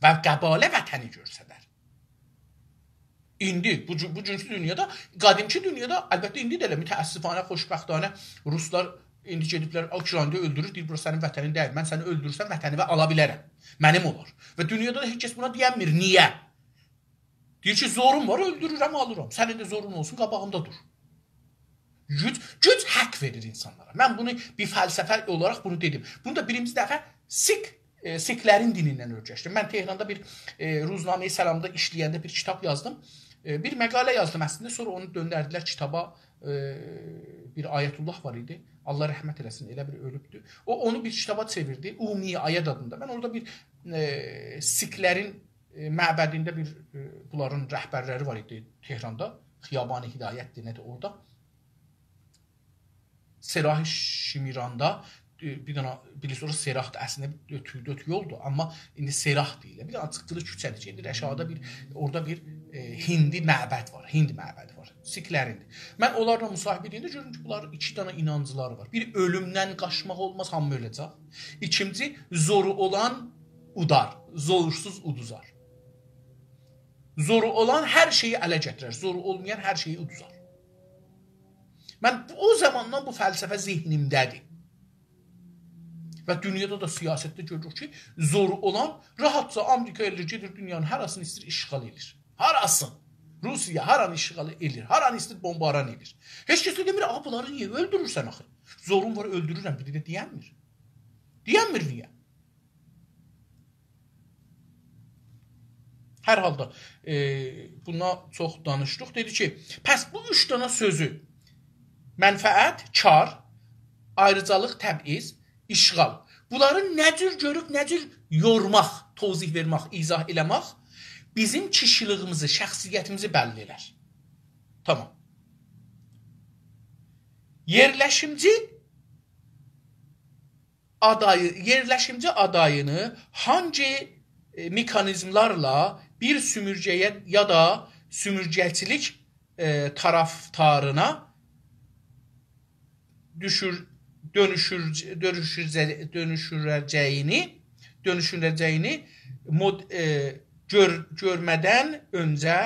و قباله وطنی گؤرسدر. ایندی، بو گو-، بوگونکو دونیادا، قدیمکی دونیادا، البته، ایندی ده ائله، متأسفانه، خوشبختانه، روسلار ایندی گئدیبلر، اوکراینادا اؤلدورور، دئییر: «بورا سنین وطنین دئییل، من سنی اؤلدورسم، وطنیوی آلا بیلرم. منیم اولار.» و دونیادا دا هئچ کس بونا دئینمیر. نییه؟ دئییر کی، «زوروم وار، اؤلدورورم، آلیرام. سنین ده زورون اولسون، قاباغیمدا دور.» گوج، گوج حق وئریر اینسانلارا. من بونو بیر فلسفه اولاراق بونو دئدیم. بونو دا بیرینجی دفعه سیک، ائ، سیکلرین دینیندن اؤیرشدیم. من تهراندا بیر، ائ، روزنامه سلامدا ایشله‌ینده بیر کیتاب یازدیم. ائ، بیر مقاله یازدیم اصلینده، سونرا اونو دؤندردیلر کیتابا. ائ، بیر آیت‌الله وار ایدی. الله رحمت ائله‌سین، ائله بیر اؤلوبدو. او، اونو بیر کیتابا چئویردی. اومیه آید آدیندا. من اورادا بیر، ائ، سیکلرین، ائ، معبدینده بیر، ائ، بونلارین رهبرلری وار ایدی تهراندا. خیابان هدایت‌دیر، نه‌دیر اورادا. سراح شمیراندا، ائ، بیر دنه، بیلیرسینیز، اورا سراحدیر، اصلینده دؤرد، دؤرد یولدور، آمما ایندی سراح دئییرلر. بیر دنه چیخقیلی کوچه‌دیر، گئدیر آشاغیدا بیر، اورادا بیر، ائ، هندی معبد وار، هند معبدی وار. سیکلریندیر. من اونلارلا مصاحبه ائدنده گؤردوم کی، بونلارین ایکی دنه اینانجلاری وار. بیر، اؤلومدن قاچماق اولماز، هامی اؤله‌جک. ایکینجی، زورو اولان اودار، زورسوز اودوزار. زورو اولان هر شئیی اله گتیرر، زورو اولمایان هر شئیی اودوزار. من او زاماندان بو فلسفه ذهنیمده‌دیر. و دونیادا دا سیاستده گؤروروک کی، زورو اولان راحتجا آمریکا ائله‌ییر، گئدیر دونیانین هاراسینی ایسته‌ییر، اشغال ائله‌ییر. هاراسین. روسیه هارانی اشغال ائله‌ییر، هارانی ایسته‌ییر بمباران ائله‌ییر. هئچ کس ده دئمیر: «آغا، بونلاری نییه اؤلدورورسن آخی؟» زورون وار، اؤلدورورم، بیری ده دئینمیر. دئینمیر نییه. هر حالدا، ائ، بونا چوخ دانیشدیق. دئدی کی، پس بو اوچ دنه سؤزو، منفعت، کار، آیریجالیق، تبعیض، اشغال. بونلاری نه جور گؤروب، نه جور یورماق، توضیح وئرمک، ایضاح ائله‌مک بیزیم کیشیلیگیمیزی، شخصیتیمیزی بللی ائلر. تامام. یئرلشیمجی آدایی، یئرلشیمجی آدایینی هانگی، ائ، مکانیزملارلا بیر سومورگه‌یه یا دا سومورگه‌چیلیک، ائ، طرفدارینا، دوشور، دؤنوشور، دؤنوشورجه-، دؤنوشوره‌جه‌یینی، دؤنوشوره‌جه‌یینی مود-، ائ، گؤر-، گؤرمه‌دن اؤنجه،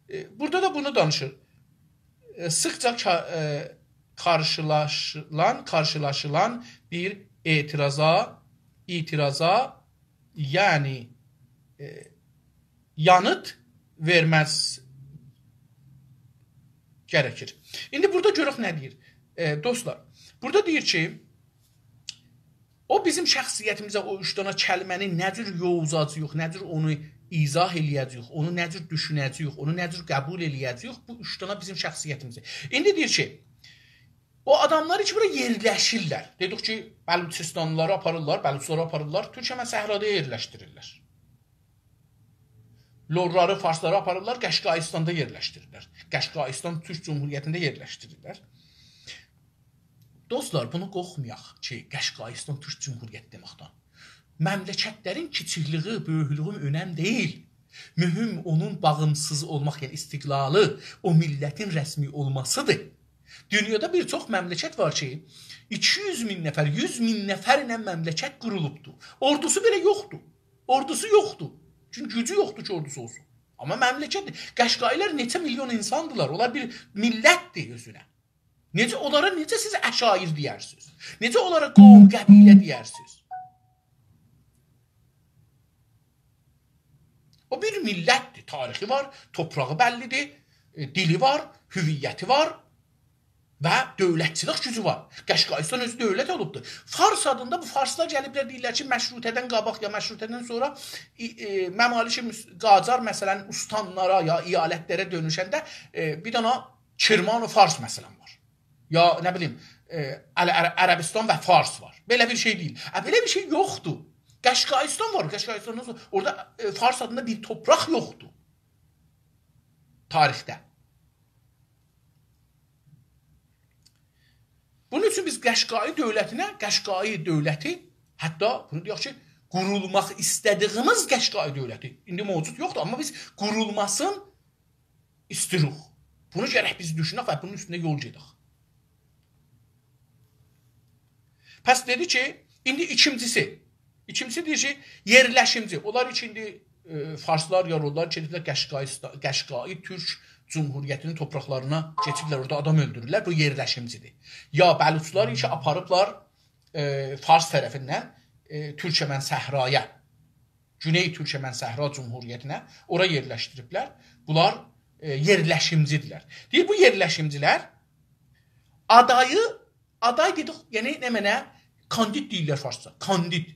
ائ، بورادا دا بونو دانیشیر. ائ، سیخجا کا-، ائ، قارشیلاشیلان، قارشیلاشیلان بیر اعتراضا، اعتراضا، یعنی، ائ، یانیت وئرمز گره‌کیر. ایندی بورادا گؤرک نه دئییر. ائ، دوستلار، بورادا دئییر کی، او بیزیم شخصیتیمیزه او اوچ دنه کلمه‌نی نه جور یووزاجاغیق، نه جور اونو ایضاح ائله‌یه‌جه‌ییک، اونو نه جور دوشونه‌جه‌ییک، اونو نه جور قبول ائله‌یه‌جه‌ییک، بو اوچ دنه بیزیم شخصیتیمیزه. ایندی دئییر کی، او آداملار کی، بورا یئرلشیرلر. دئدیک کی، بلوچستانلیلاری آپاریرلار، بلوچلاری آپاریرلار، تورکمن صحرادا یئرلشدیریرلر. لورلاری، فارسلاری آپاریرلار، قشقاییستاندا یئرلشدیریرلر. قشقاییستان تورک جمهوریتینده یئرلشدیریرلر. دوستلار، بونو قورخمایاق کی، قشقاییستان تورک جمهوریتی دئمکدن. مملکتلرین کیچیکلیگی، بؤیوکلویو اؤنم دئییل. مهم اونون باغیمسیز اولماق، یعنی استقلالی، او میللتین رسمی اولماسیدیر. دونیادا بیر چوخ مملکت وار کی، ایکی یوز مین نفر، یوز مین نفرله مملکت قورولوبدور. اوردوسو بئله یوخدور. اوردوسو یوخدور. چونکی گوجو یوخدور کی، اوردوسو اولسون. آمما مملکت، قشقاییلار نئچه میلیون اینساندیلار. اونلار بیر میللتدیر اؤزونه. نئجه، اونلارا نئجه سیز عشایر دئیرسینیز؟ نئجه اونلارا قوم، قبیله دئیرسینیز؟ او بیر میللتدیر، تاریخی وار، توپراغی بللیدیر، ائ، دیلی وار، هویتی وار و دؤولتچیلیک گوجو وار. قشقاییستان اؤزو دؤولت اولوبدور. فارس آدیندا بو فارسلار گلیبلر دئییرلر کی، مشروطه‌دن قاباق یا مشروطه‌دن سونرا، ائ، ائ، ممالک مس-، قاجار، مثلا، استانلارا یا ایالتلره دؤنوشنده، ائ، بیر دنه کرمان فارس، مثلا، وار. یا، نه بیلیم، ائ، عر-، عر-، عربستان و فارس وار. بئله بیر شئی دئییل. ا، بئله بیر شئی یوخدور. قشقاییستان وار، قشقاییستاندان سونرا اورادا، ائ، فارس آدیندا بیر توپراق یوخدور تاریخده. بونون اوچون بیز قشقایی دؤولتینه، قشقایی دؤولتی، حتی بونو دئیک کی، قورولماق ایسته‌دیگیمیز قشقایی دؤولتی. ایندی موجود یوخدور، آمما بیز قورولماسین ایستیروق. بونو گرک بیز دوشونک و بونون اوستونده یول گئدک. پس دئدی کی، ایندی ایکینجیسی، ایکینجیسی دئییر کی، یئرلشیمجی. اونلار کی ایندی، ائ، فارسلار یا روللار گئدیبلر قشقاییستا-، قشقایی تورک جمهوریتینین توپراقلارینا کئچیبلر، اورادا آدام اؤلدورورلر. بو یئرلشیمجیدیر. یا بلوچلار کی آپاریبلار، ائ، فارس طرفیندن، ائ، تورکمن صحرایا، گونئی تورکمن صحرا جمهوریتینه، اورا یئرلشدیریبلر. بونلار، ائ، یئرلشیمجیدیرلر. دئییر، بو یئرلشیمجیلر آدایی، آدای دئدیک، یعنی نمنه؟ کاندید دئییرلر فارسجا. کاندید.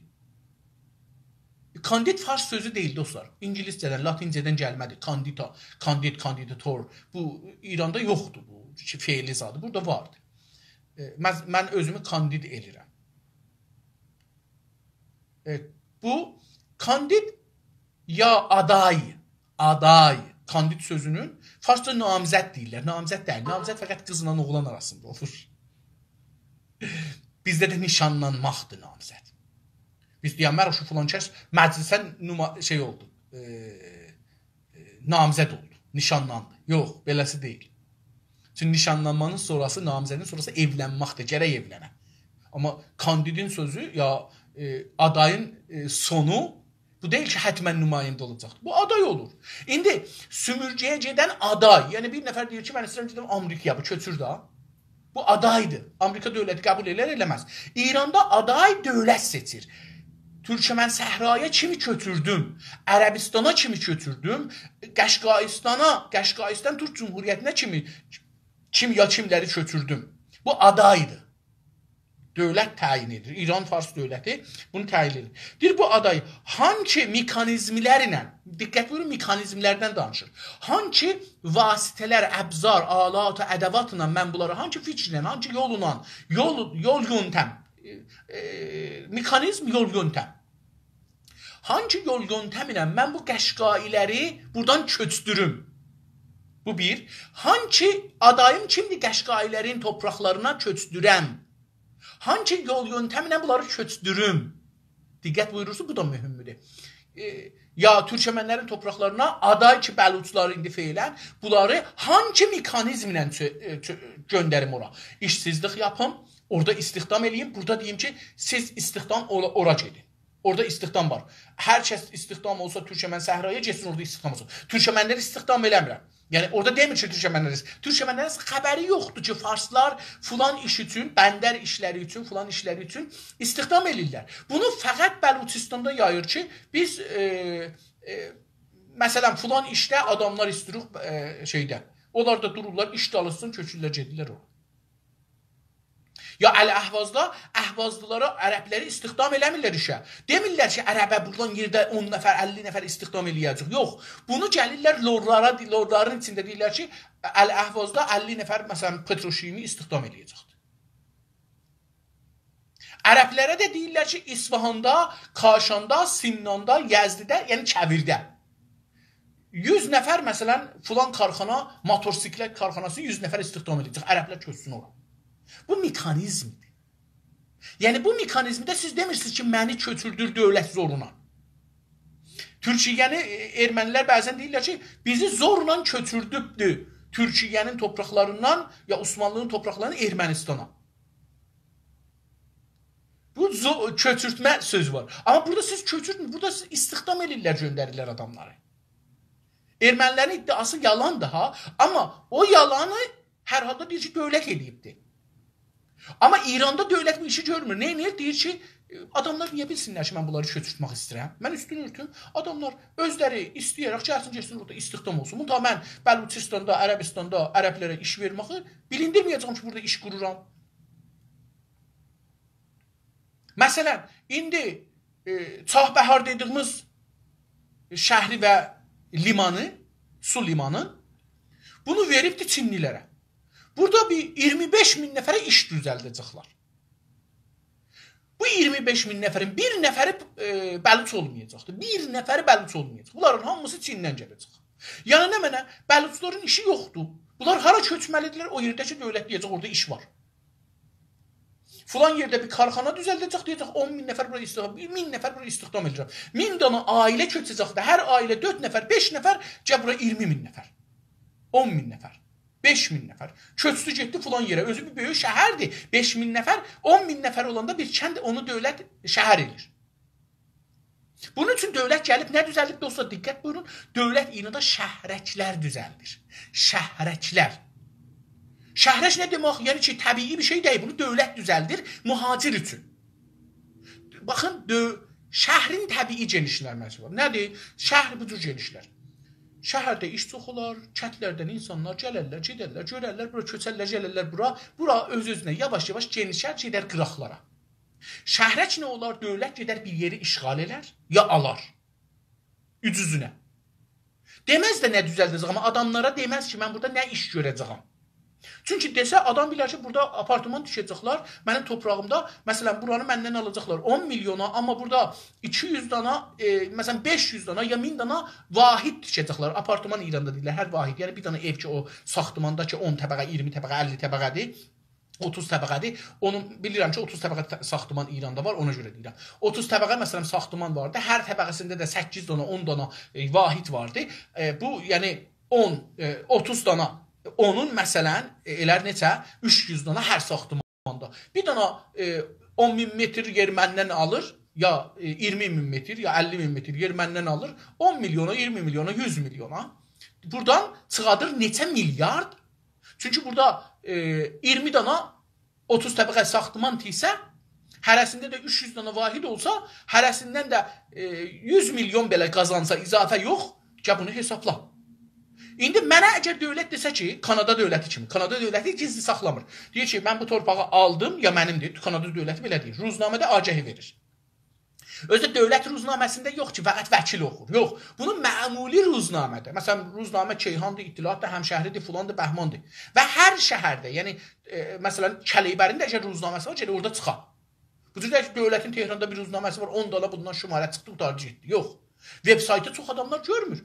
کاندید فارس سؤزو دئییل، دوستلار. اینگیلیسجه‌دن، لاتینجه‌دن گلمه‌دیر. کاندیدا، کاندید، کاندیداتور. بو، ایراندا یوخدور بو کی، فعلی زادی. بورادا واردیر. ائ، من، من اؤزومو کاندید ائله‌ییرم. ائ، بو کاندید یا آدای، آدای، کاندید سؤزونون فارسجا نامزد دئییرلر. نامزد دئییل. نامزد فقط قیزلا اوغلان آراسیندا اولور. بیزده ده نیشانلانماقدیر نامزد. بیز دئیک، مه‌روشو فلان کس مجلسه نوما-، شئی اولدو، ائ، ائ، نامزد اولدو، نیشانلاندی. یوخ، بئله‌سی دئییل. چونکی نیشانلانمانین سونراسی، نامزدین سونراسی ائولنمکدیر، گرک ائولنه. آمما کاندیدین سؤزو یا، ائ، آدایین، ائ، سونو بو دئییل کی، حتما نماینده اولاجاقدیر. بو آدای اولور. ایندی سومورگه‌یه گئدن آدای، یعنی بیر نفر دئییر کی، من ایسته‌ییرم گئدیم آمریکایا، بو کؤچور ده. بو آدایدیر. آمریکا دؤولتی قبول ائلر، ائله‌مز. ایراندا آدای دؤولت سئچیر. تورکمن صحرایا کیمی کؤچوردوم، عربستانا کیمی کؤچوردوم، قشقاییستانا، قشقاییستان تورک جمهوریتینه کیمی، کیم یا کیملری کؤچوردوم. بو آدایدیر. دؤولت تعیین ائدیر. ایران فارس دؤولتی بونو تعیین ائدیر. دئییر، بو آدای هانسی مکانیزملرله، دقت بویورون، مکانیزملردن دانیشیر. هانسی واسطه‌لر، ابزار، آلات و ادواتلا من بونلاری، هانسی فیکرله، هانسی یوللا، یول، یول یؤنتم، ائ، ائ، مکانیزم، یول یؤنتم. هانسی یول یؤنتمله من بو قشقاییلری بورادان کؤچدوروم؟ بو بیر. هانسی آداییم کیمدیر قشقاییلرین توپراقلارینا کؤچدورن؟ هانسی یول یؤنتمله بونلاری کؤچدوروم؟ دقت بویورورسونوز، بو دا مهمدور. ائ، یا تورکمنلرین توپراقلارینا آدای کی، بلوچلار ایندی فعلا، بونلاری هانسی مکانیزمله چؤ-، ائ، چؤ-، گؤندریم اورا؟ ایشسیزلیک یاپیم، اورادا استخدام ائله‌ییم، بورادا دئییم کی، سیز استخدام اولا-، اورا گئدین. اورادا استخدام وار. هر کس استخدام اولسا تورکمن صحرایا گئتسین، اورادا استخدام اولسون. تورکمنلری استخدام ائله‌میرم. یعنی اورادا دئمیر کی، تورکمنلری است-، تورکمنلرین خبری یوخدور کی، فارسلار فلان ایش اوچون، بندر ایشلری اوچون، فلان ایشلری اوچون استخدام ائله‌ییرلر. بونو فقط بلوچستاندا یاییر کی، بیز، ائ، ائ، مثلا، فلان ایشده آداملار ایستیروق، ائ، شئیده. اونلار دا دورورلار، ایش چالیشسین، کؤچورلر، گئدیرلر اورا. یا الاحوازدا احوازلیلارا، عربلری استخدام ائله‌میرلر ایشه. دئمیرلر کی، عربه بورادان یئرده اون نفر، اللی نفر استخدام ائله‌یه‌جک. یوخ. بونو گلیرلر لورلارا، لورلارین ایچینده دئییرلر کی، الاحوازدا اللی نفر، مثلا، پتروشیمی استخدام ائله‌یه‌جکدیر. عربلره ده دئییرلر کی، اصفهاندا، کاشاندا، سمناندا، یزدده، یعنی کویرده یوز نفر، مثلا، فلان کارخانا، موتورسیکلت کارخاناسی یوز نفر استخدام ائده‌جک. عربلر کؤچسون اورا. بو مکانیزمدیر. یعنی، بو مکانیزمده سیز دئمیرسینیز کی، منی کؤچوردور دؤولت زورونا. تورکیه‌نی، ائ، ارمنیلر بعضا دئییرلر کی، بیزی زورلا کؤچوردوبدو تورکیه‌نین تورپاقلاریندان یا عثمانلی‌نین تورپاقلاریندان ارمنیستانا. بو زو-، کؤچورتمه سؤزو وار. آمما بورادا سیز کؤچورتمور، بورادا سیز استخدام ائله‌ییرلر، گؤندریرلر آداملاری. ارمنیلرین ادعاسی یالاندیر ها، آمما او یالانی هر حالدا دئییر کی، دؤولت ائله‌ییبدیر. آمما ایراندا دؤولت بو ایشی گؤرمور. نه ائدیر؟ دئییر کی، آداملار نییه بیلسینلر کی، من بونلاری کؤچورتمک ایسته‌ییرم؟ من اوستون اؤرتوم، آداملار اؤزلری ایسته‌یه‌رک گلسین، گئتسین اورادا استخدام اولسون. منتها من بلوچستاندا، عربستاندا عربلره ایش وئرمه‌یی بیلیندیرمه‌یه‌جه‌یم کی، بورادا ایش قورورام. مثلا، ایندی، ائ، چابهار دئدیگیمیز شهری و لیمانی، سو لیمانی، بونو وئریبدی چینلیلره. بورادا بیر اییرمی بئش مین نفره ایش دوزلده‌جکلر. بو اییرمی بئش مین نفرین بیر نفری، ائ، بلوچ اولمایاجاقدی. بیر نفری بلوچ اولمایاجاق. بونلارین هامیسی چیندن گله‌جک. یعنی نمنه؟ بلوچلارین ایشی یوخدور. بونلار هارا کؤچمه‌لیدیرلر؟ او یئرده کی، دؤولت دئیه‌جک، اورادا ایش وار. فلان یئرده بیر کارخانا دوزلده‌جک، دئیه‌جک، اون مین نفر بورا استخدام، مین نفر بورا استخدام ائدیرم. مین دانا عائله کؤچه‌جکدی. هر عائله دؤرد نفر، بئش نفر، گل بورا اییرمی مین نفر. اون مین نفر. بئش مین نفر. کؤچدو گئتدی فلان یئره. اؤزو بیر بؤیوک شهردیر. بئش مین نفر، اون مین نفر اولاندا بیر کند اونو دؤولت شهر ائله‌ییر. بونون اوچون دؤولت گلیب نه دوزلدیب، دوستلار، دقت بویورون. دؤولت ایراندا شهرکلر دوزلدیر. شهرکلر. شهرک نه دئمک؟ یعنی کی، طبیعی بیر شئی دئییل. بونو دؤولت دوزلدیر مهاجر اوچون. باخین، دؤ-، شهرین طبیعی گئنیشلنمه‌سی وار. نه‌دیر؟ شهر بو جور گئنیشلر. شهرده ایش چوخ اولار، کندلردن اینسانلار گلرلر، گئدرلر، گؤررلر، بورا کؤچرلر، گلرلر بورا. بورا اؤز-اؤزونه یاواش-یاواش گئنیشر، گئدر قیراقلارا. شهرک نه اولار؟ دؤولت گئدر بیر یئری اشغال ائلر، یا آلار. اوجوزونه. دئمز ده نه دوزلده‌جک، آمما آداملارا دئمز کی، من بورادا نه ایش گؤره‌جه‌یم. چونکی دئسه، آدام بیلر کی، بورادا آپارتمان تیکه‌جکلر منیم تورپاغیمدا، مثلا، بورانی مندن آلاجاقلار اون میلیونا، آمما بورادا ایکی یوز دانا، ائ، مثلا، بئش یوز دانا یا مین دانا واحد تیکه‌جکلر. آپارتمان ایراندا دئییرلر، هر واحد، یعنی بیر دانا ائو کی، او ساختماندا کی، اون طبقه، اییرمی طبقه، اللی طبقه‌دیر، اوتوز طبقه‌دیر. اونو بیلیرم کی، اوتوز طبقه ت-، ساختمان ایراندا وار، اونا گؤره دئییرم. اوتوز طبقه، مثلا، ساختمان واردی. هر طبقه‌سینده ده سککیز دانا، اون دانا، ائ، واحد واردی. ائ، بو، یعنی، اون، ائ، اوتوز دانا، اونون، مثلا، ائ، ائلر نئچه؟ اوچ یوز دانا هر ساختماندا. بیر دانا، ائ، اون مین متر یئر مندن آلیر، یا، ائ، اییرمی مین متر، یا اللی مین متر یئر مندن آلیر، اون میلیونا، اییرمی میلیونا، یوز میلیونا. بورادان چیخادیر نئچه میلیارد؟ چونکی بورادا، ائ، اییرمی دانا اوتوز طبقه ساختمان تیکسه، هره‌سینده ده اوچ یوز دانا واحد اولسا، هره‌سیندن ده، ائ، یوز میلیون بئله قازانسا، اضافه یوخ، گل بونو حسابلا. ایندی منه اگر دؤولت دئسه کی، کانادا دؤولتی کیمی، کانادا دؤولتی گیزلی ساخلامیر. دئییر کی، من بو تورپاغی آلدیم، یا منیمدیر، کانادا دؤولتی بئله دئییر. روزنامه‌ده آگهی وئریر. اؤزو ده دؤولت روزنامه‌سینده یوخ کی، فقط وکیل اوخور. یوخ، بونو معمولی روزنامه‌ده، مثلا، روزنامه کیهاندیر، اطلاعات دا، همشهری‌دیر، فلاندیر، بهماندیر. و هر شهرده، یعنی، ائ، مثلا، کلیبرین ده اگر روزنامه‌سی وار، گرک اورادا چیخا. بو جور دئییل کی، دؤولتین تهراندا بیر روزنامه‌سی وار، اون دانا بوندان شماره چیخدی، قوتاردی گئتدی. یوخ. وب‌سایتی چوخ آداملار گؤرمور.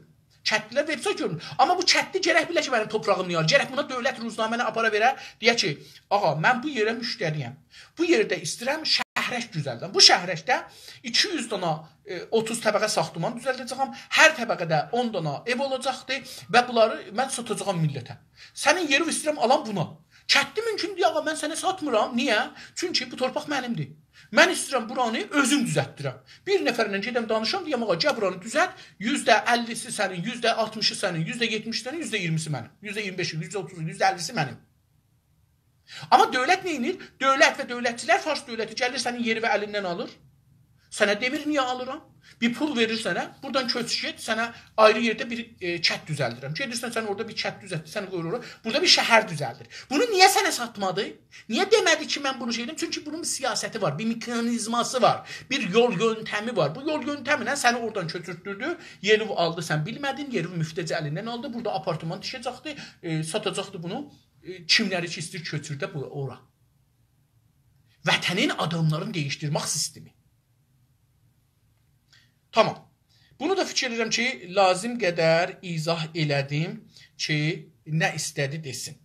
کندلی‌لر وب‌سایت گؤرمور. آمما بو کندلی گرک بیله کی، منیم تورپاغیم نییه؟ گرک بونا دؤولت روزنامه‌نی آپارا وئره، دئیه کی، آغا، من بو یئره مشتری‌یم. بو یئرده ایسته‌ییرم شهرک دوزلدم. بو شهرکده ایکی یوز دانا، ائ، اوتوز طبقه ساختمان دوزلده‌جه‌یم. هر طبقه‌ده اون دانا ائو اولاجاقدی و بونلاری من ساتاجاغام میللته. سنین یئرین ایسته‌ییرم آلام بونا. کتدی مومکوندور، آغا، من سنه ساتمیرام. نییه؟ چونکی بو تورپاق منیمدیر. من ایسته‌ییرم بورانی اؤزوم دوزلتدیرم. بیر نفرله گئدم دانیشام، دئیم، آغا، گل بورانی دوزلت، یوزده اللی‌سی سنین، یوزده آلتمیشی سنین، یوزده یئتمیشی سنین، یوزده اییرمی‌سی منیم، یوزده اییرمی بئشی، یوزده اوتوزو، یوزده اللی‌سی منیم. آمما دؤولت نه ائدیر؟ دؤولت و دؤولتچیلر، فارس دؤولتی گلیر، سنین یئریوی الیندن آلیر. سنه دئمیر نییه آلیرام. بیر پول وئریر سنه، بورادان کؤچ گئت، سنه آیری یئرده بیر، ائ، کت دوزلدیرم. گئدیرسن، سن اورادا بیر کت دوزلتدیرسن، قویور اورا. بورادا بیر شهر دوزلدیر. بونو نییه سنه ساتمادی؟ نییه دئمه‌دی کی، من بونو شئی ائدیم؟ چونکی بونون بیر سیاستی وار، بیر مکانیزماسی وار، بیر یول یؤنتمی وار. بو یول یؤنتمینن سنی اورادان کؤچورتدوردو، یئریوی آلدی، سن بیلمه‌دین، یئریوی مفته‌جه الیندن آلدی. بورادا آپارتمان تیکه‌جکدی، ائ، ساتاجاقدی بونو، ائ، کیملری کی ایسته‌ییر کؤچورده بو-، اورا. وطنین آداملارین دییشدیرمک سیستمی. تامام. بونو دا فیکیر ائدیرم کی، لازیم قدر ایضاح ائله‌دیم کی، نه ایسته‌دی دئسین.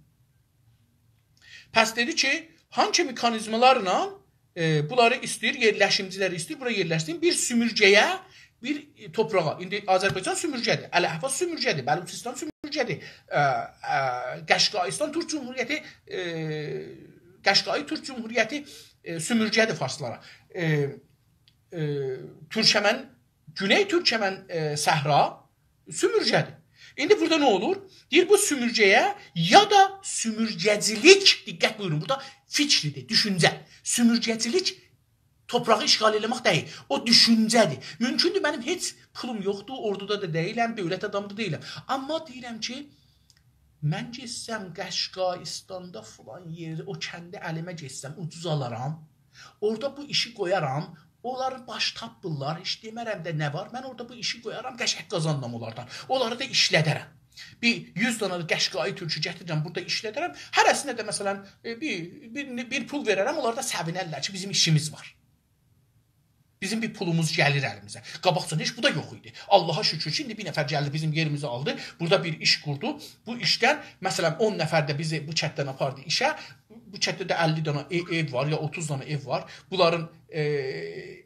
پس دئدی کی، هانسی مکانیزمالارلا، ائ، بونلاری ایسته‌ییر، یئرلشیمچیلری ایسته‌ییر، بورا یئرلشسین. بیر سومورگه‌یه، بیر، ائ، تورپاغا. ایندی آذربایجان سومورگه‌دیر، الاحواز سومورگه‌دیر، بلوچستان سومورگه‌دیر، ائ، ائ، قشقایستان تورک جمهوریتی، ائ، قشقایی تورک جمهوریتی، ائ، سومورگه‌دیر فارسلارا. ائ، ائ، تورکمن، گونئی تورکمن، ائ، صحرا سومورگه‌دیر. ایندی بورادا نه اولور؟ دئییر، بو سومورگه‌یه یا دا سومورگه‌چیلیک، دقت بویورون، بورادا فیکریدیر، دوشونجه. سومورگه‌چیلیک تورپاغی اشغال ائله‌مک دئییل، او دوشونجه‌دیر. مومکوندور، منیم هئچ پولوم یوخدور، اوردودا دا دئییلم، دؤولت آدامی دا دئییلم. آمما دئییرم کی، من گئتسم قشقایستاندا فلان یئری، او کنده الیمه گئتسم، اوجوز آلارام. اورادا بو ایشی قویارام، اونلار باش تاپمیرلار، هئچ دئمه‌رم ده نه وار. من اورادا بو ایشی قویارام، قشنگ قازانیرام اونلاردان. اونلاری دا ایشلدرم. بیر یوز دنه ده قشقایی تورکو گتیررم، بورادا ایشلدرم. هره‌سینه ده، مثلا، ائ، بیر، بیر، بیر پول وئررم، اونلار دا سئوینرلر کی، بیزیم ایشیمیز وار. بیزیم بیر پولوموز گلیر الیمیزه. قاباقجادان هئچ بو دا یوخ ایدی. آللاها شوکور کی، ایندی بیر نفر گلدی، بیزیم یئریمیزی آلدی. بورادا بیر ایش قوردو. بو ایشدن، مثلا، اون نفر ده بیزی بو کتدن آپاردی ایشه. بو کتده ده اللی دنه ائ-، ائو وار، یا اوتوز دنه ائو وار. بونلارین، ائ،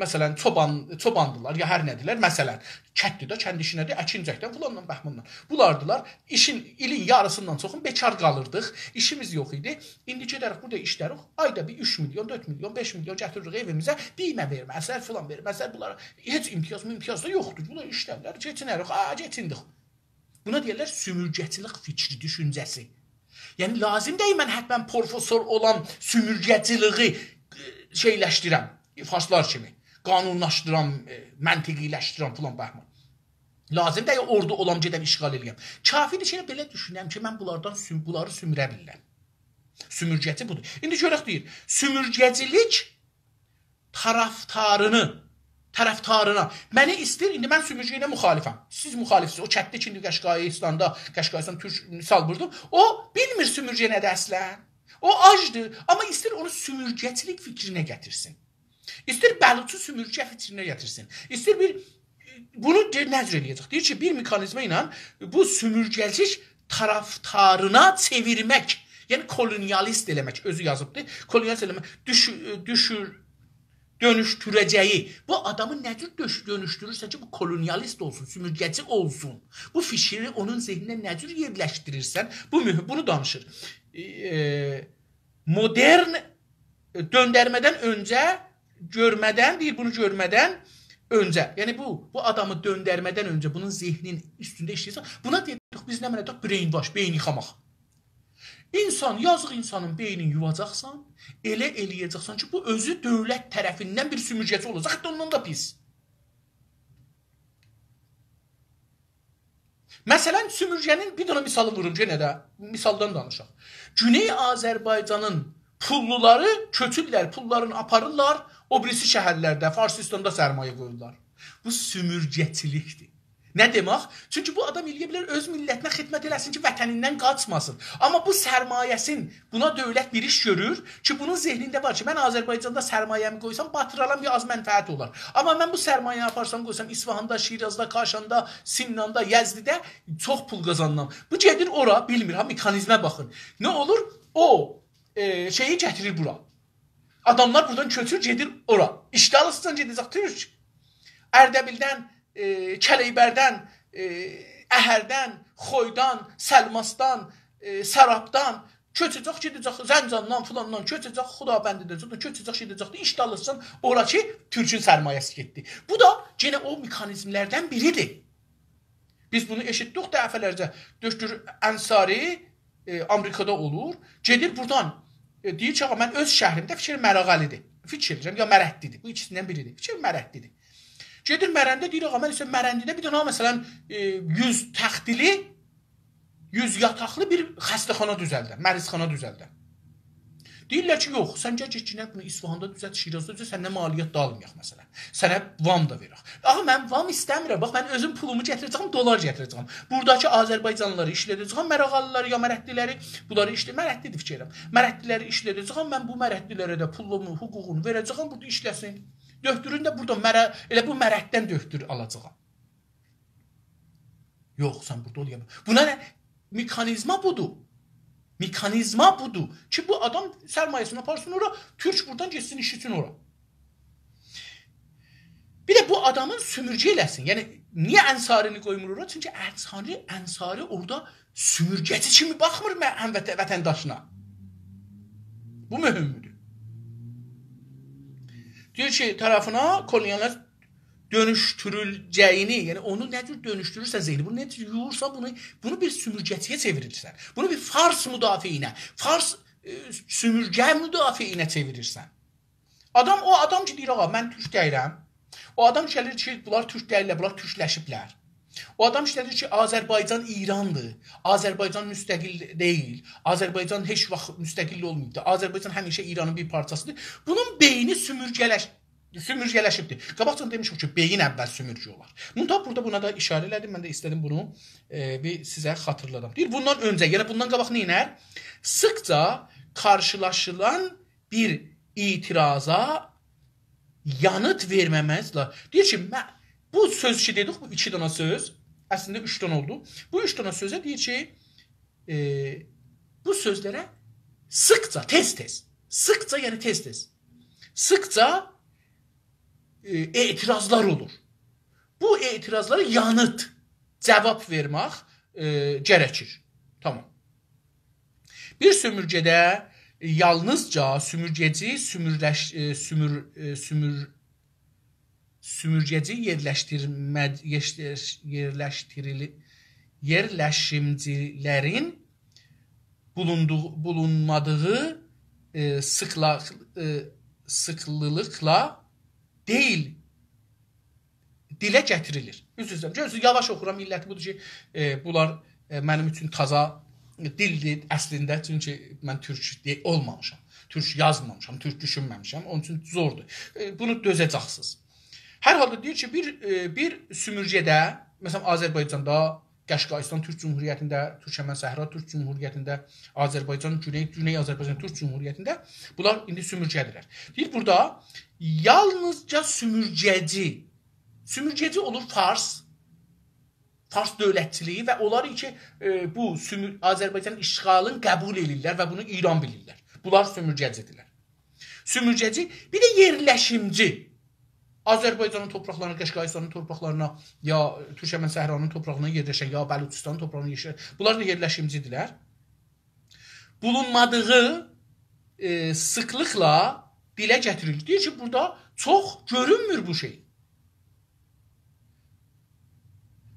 مثلا، چوبان، چوباندیلار، یا هر نه‌دیرلر. مثلا، کتدی ده، کند ایشینه‌دیر، اکینجکدن، فلاندان، بهماندان. بونلاردیلار. ایشین، ایلین یاریسیندان چوخون بیکار قالیردیق. ایشیمیز یوخ ایدی. ایندی گئدریک بورادا ایشلریک. آیدا بیر اوچ میلیون، دؤرد میلیون، بئش میلیون گتیریریک ائویمیزه. بیمه وئرمزلر، فلان وئرمزلر. بونلارا هئچ امتیاز، امتیاز دا یوخدور. بونلار ایشلرلر، کئچینریک، ها، کئچیندیک. بونا دئییرلر سومورگه‌چیلیک فیکری، دوشونجه‌سی. یعنی، لازیم دئییل من حتما پروفسور اولام، سومورگه‌چیلیگی، ائ، شئیلشدیرم، فارسلار کیمی. قانونلاشدیرام، ائ، منطقی‌لشدیرم، فلان، بهمان. لازیم دئییل اوردو اولام، گئدم اشغال ائله‌یم. کافیدیر کی، ائله بئله دوشونم کی، من بونلاردان سوم-، بونلاری سوموره بیلیرم. سومورگه‌چی بودور. ایندی گؤرک، دئییر، سومورگه‌چیلیک طرفدارینی، طرفدارینا. منی ایسته‌ییر، ایندی من سومورگه ایله مخالفم. سیز مخالفسینیز. او کتده کی، ایندی قشقایستاندا، قشقایستان تورک مثال ووردوم. او بیلمیر سومورگه نه‌دیر اصلا. او آجدیر، آمما ایسته‌ییر اونو سومورگه‌چیلیک فیکرینه گتیرسین. ایسته‌ییر بلوچو سومورگه فیکرینه گتیرسین. ایسته‌ییر بیر، بونو دئ-، نه جور ائله‌یه‌جک؟ دئییر کی، بیر مکانیزما ایله بو سومورگه‌چیلیک طرفدارینا چئویرمک. یعنی، کولونیالیست ائله‌مک، اؤزو یازیبدی. کولونیالیست ائله‌مک، دوشو-، دوشور، دؤنوشدوره‌جه‌یی. بو آدامی نه جور دؤش-، دؤنوشدورورسن کی، بو کولونیالیست اولسون، سومورگه‌چی اولسون. بو فیکری اونون ذهنینه نه جور یئرلشدیریرسن، بو مهم، بونو دانیشیر. ائ، مدرن، ائ، دؤندرمه‌دن اؤنجه، گؤرمه‌دن، دئییر، بونو گؤرمه‌دن اؤنجه. یعنی بو، بو آدامی دؤندرمه‌دن اؤنجه بونون ذهنین اوستونده ایشله‌ییرسن. بونا دئییریک، بیز نمنه دئیک، brainwash، بئین ییخاماق. اینسان، یازیق اینسانین بئینینی یوواجاقسان، ائله ائله‌یه‌جکسن کی، بو اؤزو دؤولت طرفیندن بیر سومورگه‌چی اولاجاق، حتی اوندان دا پیس. مثلا، سومورگه‌نین بیر دنه مثالی ووروم، یئنه ده مثالدان دانیشاق. گونئی آذربایجانین پوللولاری کؤچورلر، پوللارینی آپاریرلار، او بیریسی شهرلرده، فارسیستاندا سرمایه قویورلار. بو سومورگه‌چیلیکدیر. نه دئمک؟ چونکی بو آدام ائله‌یه بیلر اؤز میللتینه خدمت ائله‌سین کی، وطنیندن قاچماسین. آمما بو سرمایه‌سین، بونا دؤولت بیر ایش گؤرور کی، بونون ذهنینده وار کی، من آذربایجاندا سرمایه‌می قویسام، باتیرالام، بیر آز منفعت اولار. آمما من بو سرمایه‌نی آپارسام، قویسام اصفهاندا، شیرازدا، کاشاندا، سمناندا، یزدیده چوخ پول قازانیرام. بو گئدیر اورا، بیلمیر ها، مکانیزمه باخین. نه اولور؟ او، ائ، شئیی گتیریر بورا. آداملار بورادان کؤچور، گئدیر اورا. ایشده آلیرسان، گئده‌جک تورک. اردبیلدن، ائ، کلیبردن، ائ، اهردن، خویدان، سلماسدان، ائ، سرابدان، کؤچه‌جک، گئده‌جک، زنجاندان، فلاندان کؤچه‌جک، خدابندی‌دن، زادان کؤچه‌جک، گئده‌جک ده ایش دالیسیجان، اورا کی، تورکون سرمایه‌سی گئتدی. بو دا یئنه او مکانیزم‌لردن بیریدیر. بیز بونو ائشیتدیک دفعه‌لرجه. دکتر انصاری، ائ، آمریکادا اولور، گئدیر بورادان، ائ، دئییر کی، «آغا، من اؤز شهریمده»، فیکیر مراغه‌لی‌دیر. فیکیر ائدیرم، یا مرندی‌دیر، بو ایکیسیندن بیری‌دیر. فیکیر مرندی‌دیر. گئدیر مرنده، دئییر، «آغا، من ایسته‌ییرم مرندی‌ده بیر دنه، مثلا، ائ، یوز تختلی، یوز یاتاقلی بیر خسته‌خانا دوزلدم، مریض‌خانا دوزلدم.» دئییرلر کی، «یوخ، سن گل، گئت، گئنه بونو اصفهاندا دوزلت، شیرازدا دوزلت، سندن مالیات دا آلمایاق، مثلا. سنه وام دا وئرک.» «آغا، من وام ایسته‌میرم. باخ، من اؤزوم پولومو گتیره‌جه‌یم، دلار گتیره‌جه‌یم. بوراداکی آذربایجانلی‌لاری ایشلده‌جه‌یم، مراغه‌لی‌لری یا مرندی‌لری»، بونلاری ایشله-، مرندی‌دیر فیکر ائلیرم. «مرندی‌لری ایشلده‌جه‌یم، من بو مرندی‌لره ده پولومو، حقوقونو وئره‌جه‌یم، بورادا ایشله‌سین. دؤهتورون ده بورادا مره-، ائله بو مرنددن دؤهتور آلاجاغام.» «یوخ، سن بورادا اولامازسان.» بونا نه؟ مکانیزما بودور. مکانیزما بودور کی، بو آدام سرمایه‌سینی آپارسین اورا، تورک بورادان گئتسین ایش اوچون اورا. بیر ده بو آدامین سومورگه ائله‌سین. یعنی، نییه انصارینی قویمور اورا؟ چونکی انصاری، انصاری اورادا سومورگه‌چی کیمی باخمیر مه-، هم وطن-، وطنداشینا. بو مهمدور. دئییر کی، طرفینه کولونیاللار دؤنوشدورولجه‌یینی، یعنی اونو نه جور دؤنوشدورورسن ذهنی، بونو نه جور یویورسان، بونو، بونو بیر سومورگه‌چی‌یه چئویریرسن. بونو بیر فارس مدافعینه، فارس، ائ، سومورگه مدافعینه چئویریرسن. آدام، او آدام کی، دئییر، «آغا، من تورک دئییلم.» او آدام کی، گلیر کی، «بونلار تورک دئییللر، بونلار تورکلشیبلر.» او آدام کی، دئییر کی، «آذربایجان ایراندیر. آذربایجان مستقل دئییل. آذربایجان هئچ واخت مستقل اولماییبدیر. آذربایجان همیشه ایرانین بیر پارچاسیدیر.» بونون بئینی سومورگه‌لش-، سومورگه‌لشیبدیر. قاباقجادان دئمیشیک کی، بئیین اول سومورگه اولار. منتها بورادا بونا دا ایشاره ائله‌دیم، من ده ایسته‌دیم بونو، ائ، بیر سیزه خاطیرلادام. دئییر، بوندان اؤنجه، یعنی بوندان قاباق نئینر؟ سیخجا قارشیلاشیلان بیر اعتراضا یانیت وئرمه‌مزلر. دئییر کی، مه-، بو سؤز کی دئدیک، بو ایکی دنه سؤز، اصلینده اوچ دنه اولدو. بو اوچ دنه سؤزه دئییر کی، ائ، بو سؤزلره سیخجا، تئز-تئز، سیخجا، یعنی تئز-تئز، سیخجا، ائ، اعتراضلار اولور. بو اعتراضلارا یانیت، جاواب وئرمک، ائ، گرکیر. تامام. بیر سومورگه‌ده یالنیزجا سومورگه‌چی، سومورلش-، ائ، سومور-، ائ، سومور-، سومورگه‌چی یئرلشدیرمه-، یئرلش-، یئرلشدیریلی-، یئرلشیمجیلرین بولوندوغو-، بولونمادیغی، ائ، سیخلا-، ائ، سیخلیلیقلا دئییل، دیله گتیریلیر. عذر ایسته‌ییرم. گؤرورسونوز، یاواش اوخورام، علتی بودور کی، ائ، بونلار، ائ، منیم اوچون تازا دیلدیر اصلینده، چونکی من تورک دئ-، اولمامیشام، تورک یازمامیشام، تورک دوشونمه‌میشم، اونون اوچون زوردور. ائ، بونو دؤزه‌جکسینیز. هر حالدا دئییر کی، بیر، ائ، بیر سومورگه‌ده، مثلا، آذربایجاندا، قشقاییستان تورک جمهوریتینده، تورکمن صحرا تورک جمهوریتینده، آذربایجان، گونئی، گونئی آذربایجان تورک جمهوریتینده بونلار ایندی سومورگه‌دیرلر. دئییر، بورادا یالنیزجا سومورگه‌چی، سومورگه‌چی اولور فارس، فارس دؤولتچیلیگی و اونلار کی، ائ، بو سومور-، آذربایجان اشغالین قبول ائدیرلر و بونو ایران بیلیرلر. بونلار سومورگه‌چی‌دیرلر. سومورگه‌چی، بیر ده یئرلشیمجی. آذربایجانین تورپاقلارینا، قشقاییستانین تورپاقلارینا، یا تورکمن صحرانین تورپاقلارینا یئرلشن، یا بلوچیستانین تورپاقلارینا یئرلشن، بونلار دا یئرلشیمجی‌دیرلر. بولونمادیغی، ائ، سیخلیقلا دیله گتیریلیر. دئییر کی، بورادا چوخ گؤرونمور بو شئی.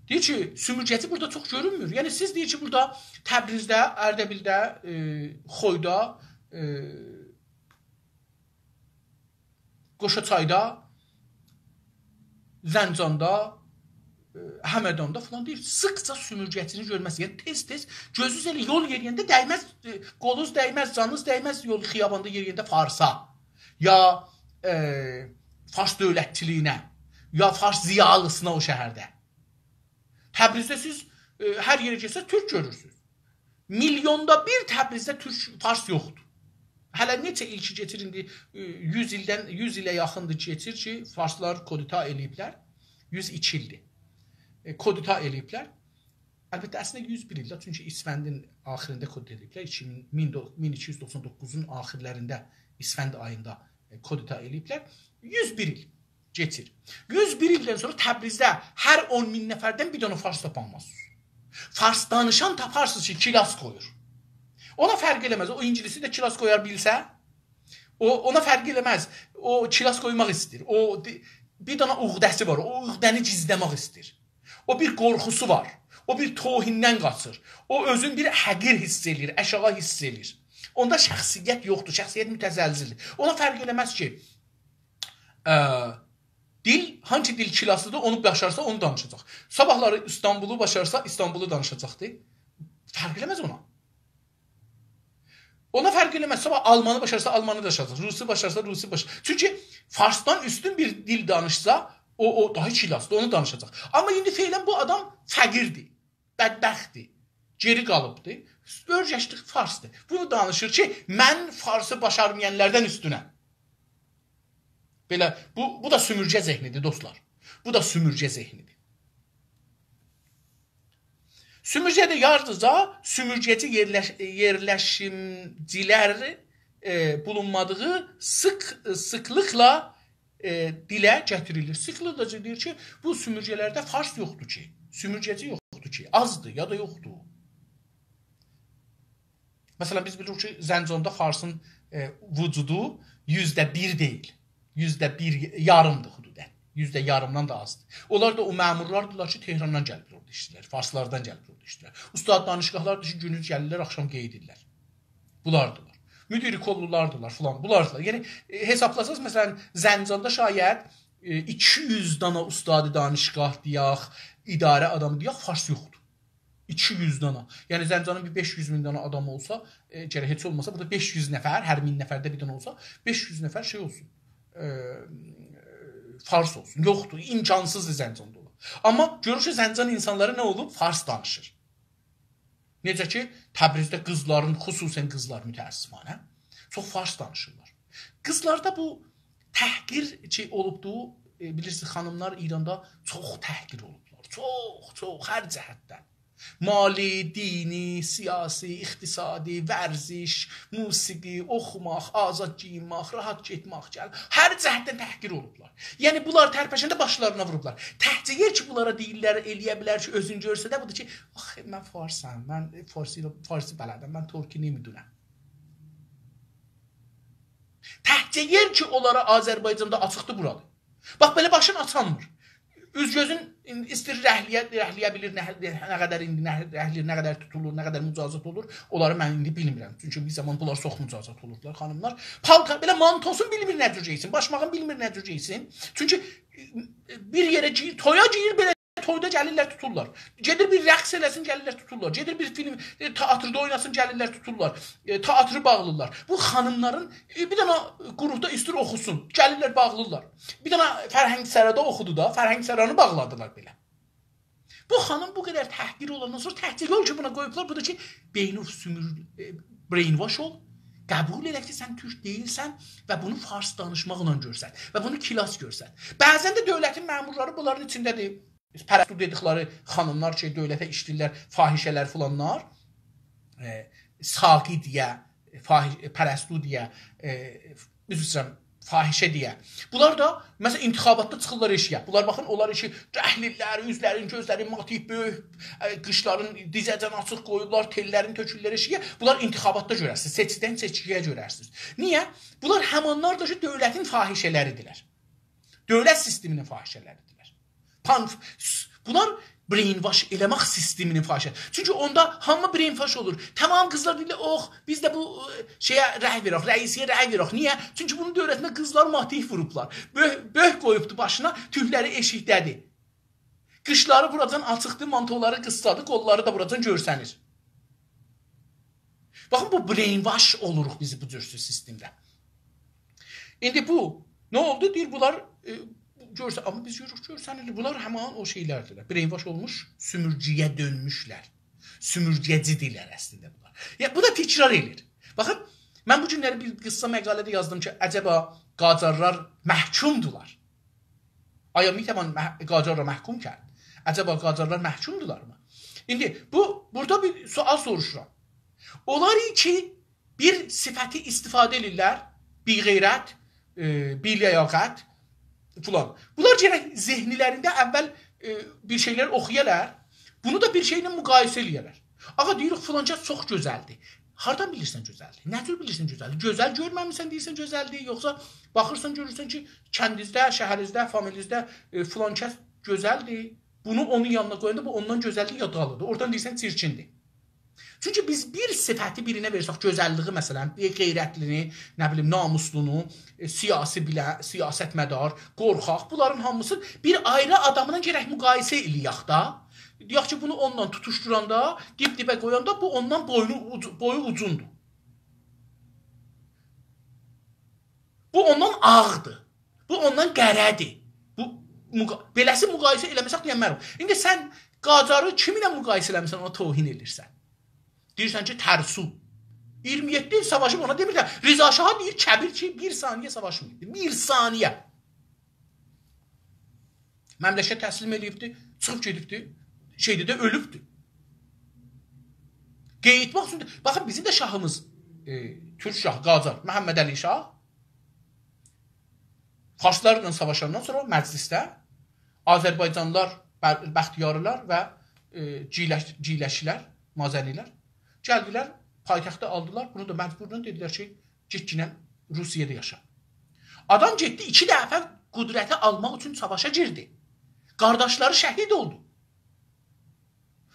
دئییر کی، سومورگه‌چی بورادا چوخ گؤرونمور. یعنی، سیز دئییر کی، بورادا تبریزده، اردبیلده، ائ، خویدا، ائ، قوشاچایدا، زنجاندا، ائ، همداندا فلان دئییر، سیخجا سومورگه‌چینی گؤرمزسینیز. یعنی تئز-تئز گؤزونوز ائله یول یئریینده دیمز، ائ، قولونوز دیمز، جانینیز دیمز یول خیاباندا یئریینده فارسا. یا، ائ، فارس دؤولتچیلیگینه، یا فارس ضیالیسینا او شهرده. تبریزده سیز، ائ، هر یئره گئتسز تورک گؤرورسونوز. میلیوندا بیر تبریزده تورک، فارس یوخدور. هله نئچه ایل کی کئچیر ایندی، ائ، یوز ایلدن، یوز ایله یاخیندیر کئچیر کی، فارسلار کودتا ائله‌ییبلر. یوز ایکی ایلدیر. ائ، کودتا ائله‌ییبلر. البته، اصلینده یوز بیر ایل ده، چونکی اسفندین آخیریندا کودتا ائله‌ییبلر. ایکی مین، مین دو-، مین ایکی یوز دوخسان دوققوزون آخیرلرینده، اسفند آییندا، ائ، کودتا ائله‌ییبلر. یوز بیر ایل کئچیر. یوز بیر ایلدن سونرا تبریزده هر اون مین نفردن بیر دنه فارس تاپانمازسینیز. فارس دانیشان تاپارسینیز کی، کلاس قویور. اونا فرق ائله‌مز. او اینگیلیسی ده کلاس قویا بیلسه، او، اونا فرق ائله‌مز. او کلاس قویماق ایسته‌ییر. او دی-، بیر دنه عقده‌سی وار. او عقده‌نی گیزله‌مک ایسته‌ییر. او بیر قورخوسو وار. او بیر توهیندن قاچیر. او اؤزون بیر حقیر حیس ائله‌ییر، آشاغی حیس ائله‌ییر. اوندا شخصیت یوخدور، شخصیت متزلزلدیر. اونا فرق ائله‌مز کی، ا، دیل، هانسی دیل کلاسی‌دیر، اونو باشارسا، اونو دانیشاجاق. صاباحلاری ایستانبولو باشارسا، ایستانبولو دانیشاجاقدیر. فرق ائله‌مز اونا. اونا فرق ائله‌مز. صاباح آلمانی باشارسا، آلمانی دانیشاجاق. روسی باشارسا، روسی باش-، چونکی فارسدان اوستون بیر دیل دانیشسا، او، او داها کلاسدیر، اونو دانیشاجاق. آمما ایندی فعلاً بو آدام فقیردیر، بدبختدیر، گئری قالیبدیر. اؤرگشدی فارسدیر. بونو دانیشیر کی، من فارسی باشارمایانلاردان اوستونم. بئله، بو، بو دا سومورگه ذهنی‌دیر، دوستلار. بو دا سومورگه ذهنی‌دیر. سومورگه‌ده یاردیجا سومورگه‌چی یئرلش-، یئرلشیمجیلر، ائ، بولونمادیغی سیخ-، سیخلیقلا، ائ، دیله گتیریلیر. سیخلیقلا دئییر کی، بو سومورگه‌لرده فارس یوخدور کی، سومورگه‌چی یوخدور کی، آزدیر یا دا یوخدور. مثلاً، بیز بیلیریک کی، زنجاندا فارسین، ائ، وجودو یوزده بیر دئییل. یوزده بیر یاریمدیر حدوداً. یوزده یاریمدان دا آزدیر. اونلار دا او مأمورلاردیلار کی، تهراندان گلیب اورادا ایشله‌ییرلر، فارسلاردان گلیب اورادا ایشله‌ییرلر. اوستاد دانشگاهلار دا کی، گوندوز گلیرلر، آخشام قئییدیرلر. بونلاردیلار. مدیر کل‌لولاردیلار فلان، بونلاردیلار. یعنی، ائ، حسابلاساز، مثلاً، زنجاندا شاید، ائ، ایکی یوز دانا اوستاد دانشگاه دئیک، اداره آدامی دئیک، فارس یوخدور. ایکی یوز دانا. یعنی زنجانین بیر بئش یوز مین دانا آدامی اولسا، ائ، گرک هئچ اولماسا، بورادا بئش یوز نفر، هر مین نفرده بیر دانا اولسا، بئش یوز نفر شئی اولسون. ائ، فارس اولسون. یوخدور، امکانسیزدیر زنجاندا اولا. آمما گؤرور کی، زنجان اینسانلاری نه اولوب؟ فارس دانیشیر. نئجه کی، تبریزده قیزلارین، خصوصاً قیزلار متأسفانه، چوخ فارس دانیشیرلار. قیزلاردا بو تحقیر کی اولوبدو، ائ، بیلیرسینیز، خانیملار ایراندا چوخ تحقیر اولوبلار. چوخ، چوخ، هر جهتدن. مالی، دینی، سیاسی، اقتصادی، ورزش، موسیقی، اوخوماق، آزاد گئیینمک، راحت گئتمک، گل-، هر جهتدن تحقیر اولوبلار. یعنی، بونلار ترپشنده باشلارینا ووروبلار. تکجه یئر کی، بونلارا دئییرلر، ائلیه بیلر کی، اؤزون گؤرسده، بودور کی، «آخ، من فارسام، من فارسی، فارسی بلدم، من ترکی نمی‌دونم.» تکجه یئر کی، اونلارا آذربایجاندا آچیقدیر، بورادیر. باخ، بئله باشین آچانمیر. اوز گؤزون ایستیر رهلیه، رهلیه بیلیر، نه، نه قدر ایندی، نه، رهلیه نه قدر توتولور، نه قدر مجازات اولور، اونلاری من ایندی بیلمیرم. چونکی بیر زامان بونلار چوخ مجازات اولوردولار، خانیملار. پالتار، بئله مانتوسون بیلمیر نه جور گئیسین، باشماغین بیلمیر نه جور گئیسین. چونکی، ائ، بیر یئره گئییر، تویا گئدیر، بئله تویدا گلیرلر، توتورلار. گئدیر بیر رقص ائله‌سین، گلیرلر، توتورلار. گئدیر بیر فیلم، ائ، تئاتردا اویناسین، گلیرلر، توتورلار. ائ، تئاتری باغلیرلار. بو خانیملارین، ائ، بیر دنه گروپدا ایستیر اوخوسون، گلیرلر، باغلیرلار. بیر دنه فرهنگ‌سرادا اوخودو دا، فرهنگ‌سرانی باغلادیلار بئله. بو خانیم بو قدر تحقیر اولاندان سونرا تکجه یول کی، بونا قویوبلار، بودور کی، بئینی سومور-، ائ، brainwash اول، قبول ائله کی، سن تورک دئییلسن و بونو فارس دانیشماقلا گؤرست و بونو کلاس گؤرست. بعضاً ده دؤولتین مأمورلاری بونلارین ایچینده‌دیر. پرستو دئدیکلری خانیملار کی، دؤولته ایشله‌ییرلر، فاحشه‌لر فلانلار، ائ، ساقی دئیه، فاحش-، پرستو دئیه، ائ، عذر ایسته‌ییرم، فاحشه دئیه. بونلار دا، مثلاً، انتخاباتدا چیخیرلار ائشیگه. بونلار، باخین، اونلار کی، رهلیلر، اوزلرین، گؤزلرین ماتیف، بؤیوک، ائ، قیچلارین دیزه‌جن آچیق قویوبلار، تئللرین تؤکورلر ائشیگه. بونلار انتخاباتدا گؤررسینیز، سئچکیدن سئچکییه گؤررسینیز. نییه؟ بونلار همانلار دا کی، دؤولتین فاحشه‌لریدیرلر. دؤولت سیستمینین فاحشه‌لریدیرلر. پان-، بونلار brainwash ائله‌مک سیستمینین فاحشه. چونکی اوندا هامی brainwash اولور. تمام قیزلار دئییرلر، «اوخ، بیز ده بو، ائ، شئیه رأی وئرک، رئیسیه رأی وئرک.» نییه؟ چونکی بونون دؤولتینده قیزلار ماتیف ووروبلار. بؤ-، بؤرک قویوبدو باشینا، توکلری ائشیکده‌دیر. قیچلاری بورادان آچیقدیر، مانتولاری قیسسادیر، قوللاری دا بورادان گؤرسنیر. باخین، بو brainwash اولوروق بیز بو جور سیستمده. ایندی بو نه اولدو؟ دئییر، بونلار، ائ، گؤرسه-، آمما بیز گؤروروک، گؤرسنیلیر. بونلار همان او شئیلردیرلر. Brainwash اولموش، سومورگه‌یه دؤنموشلر. سومورگه‌جی‌دیرلر اصلینده بونلار. یا، بو دا تکرار ائله‌ییر. باخین، من بو گونلری بیر قیسا مقاله ده یازدیم کی، عجبا قاجارلار محکومدولار؟ آیا می‌توان مح-، قاجار را محکوم کرد؟ عجبا قاجارلار محکومدولارمی؟ ایندی بو، بورادا بیر سؤال سوروشورام. اونلار کی، بیر صفتی استفاده ائدیرلر، بی‌غیرت، ائ، بی‌لیاقت، فلان. بونلار گرک ذهنلرینده اول، ائ، بیر شئیلر اوخویالار، بونو دا بیر شئیله مقایسه ائله‌یه‌لر. آغا، دئییریک، فلان کس چوخ گؤزلدیر. هاردان بیلیرسن گؤزلدیر؟ نه جور بیلیرسن گؤزلدیر؟ گؤزل گؤرمه‌میسن، دئییرسن گؤزلدیر، یوخسا باخیرسان، گؤرورسن کی، کندینیزده، شهرینیزده، فامیلینیزده، ائ، فلان کس گؤزلدیر، بونو اونون یانینا قویاندا بو اوندان گؤزلدیر یا دالیدیر. اورادان دئییرسن چیرکیندیر. چونکی بیز بیر صفتی بیرینه وئرسک، گؤزللیگی، مثلا، بیر غیرتلینی، نه بیلیم، ناموسلونو، ائ، سیاسی بیله-، سیاستمدار، قورخاق، بونلارین هامیسی بیر آیری آداملا گرک مقایسه ائله‌یک دا. دئیک کی، بونو اونونلا توتوشدوراندا، دیب-دیبه قویاندا بو اوندان بویونو اوج-، بویو اوزوندور. بو اوندان آغدیر. بو اوندان قره‌دیر. بو مقا-، بئله‌سی مقایسه ائله‌مه‌سک دئینمه‌رم. ایندی سن قاجاری کیمینله مقایسه ائله‌میرسن، اونا توهین ائله‌ییرسن. دئییرسن کی، ترسو. اییرمی یئددی ایل ساواشیب، اونا دئمیر ده. رضا شاها دئییر، کبیر کی، بیر ثانیه ساواشماییبدی. بیر ثانیه. مملکت تسلیم ائله‌ییبدی، چیخیب گئدیبدی. شئیده ده اؤلوبدو. قئییتمک اوچون ده، باخین، بیزیم ده شاهیمیز، ائ، تورک شاهی، قاجار، محمدعلی شاه، فارسلارلا ساواشاندان سونرا مجلسده آذربایجانلیلار، ب-، بختیاریلار و، ائ، گیلک-، گیلکچیلر، مازنیلر گلدیلر، پایتختی آلدیلار. بونو دا مجبورلا دئدیلر کی، گئتگینن روسیه‌ده یاشا. آدام گئتدی، ایکی دفعه قدرتی آلماق اوچون ساواشا گیردی. قارداشلاری شهید اولدو.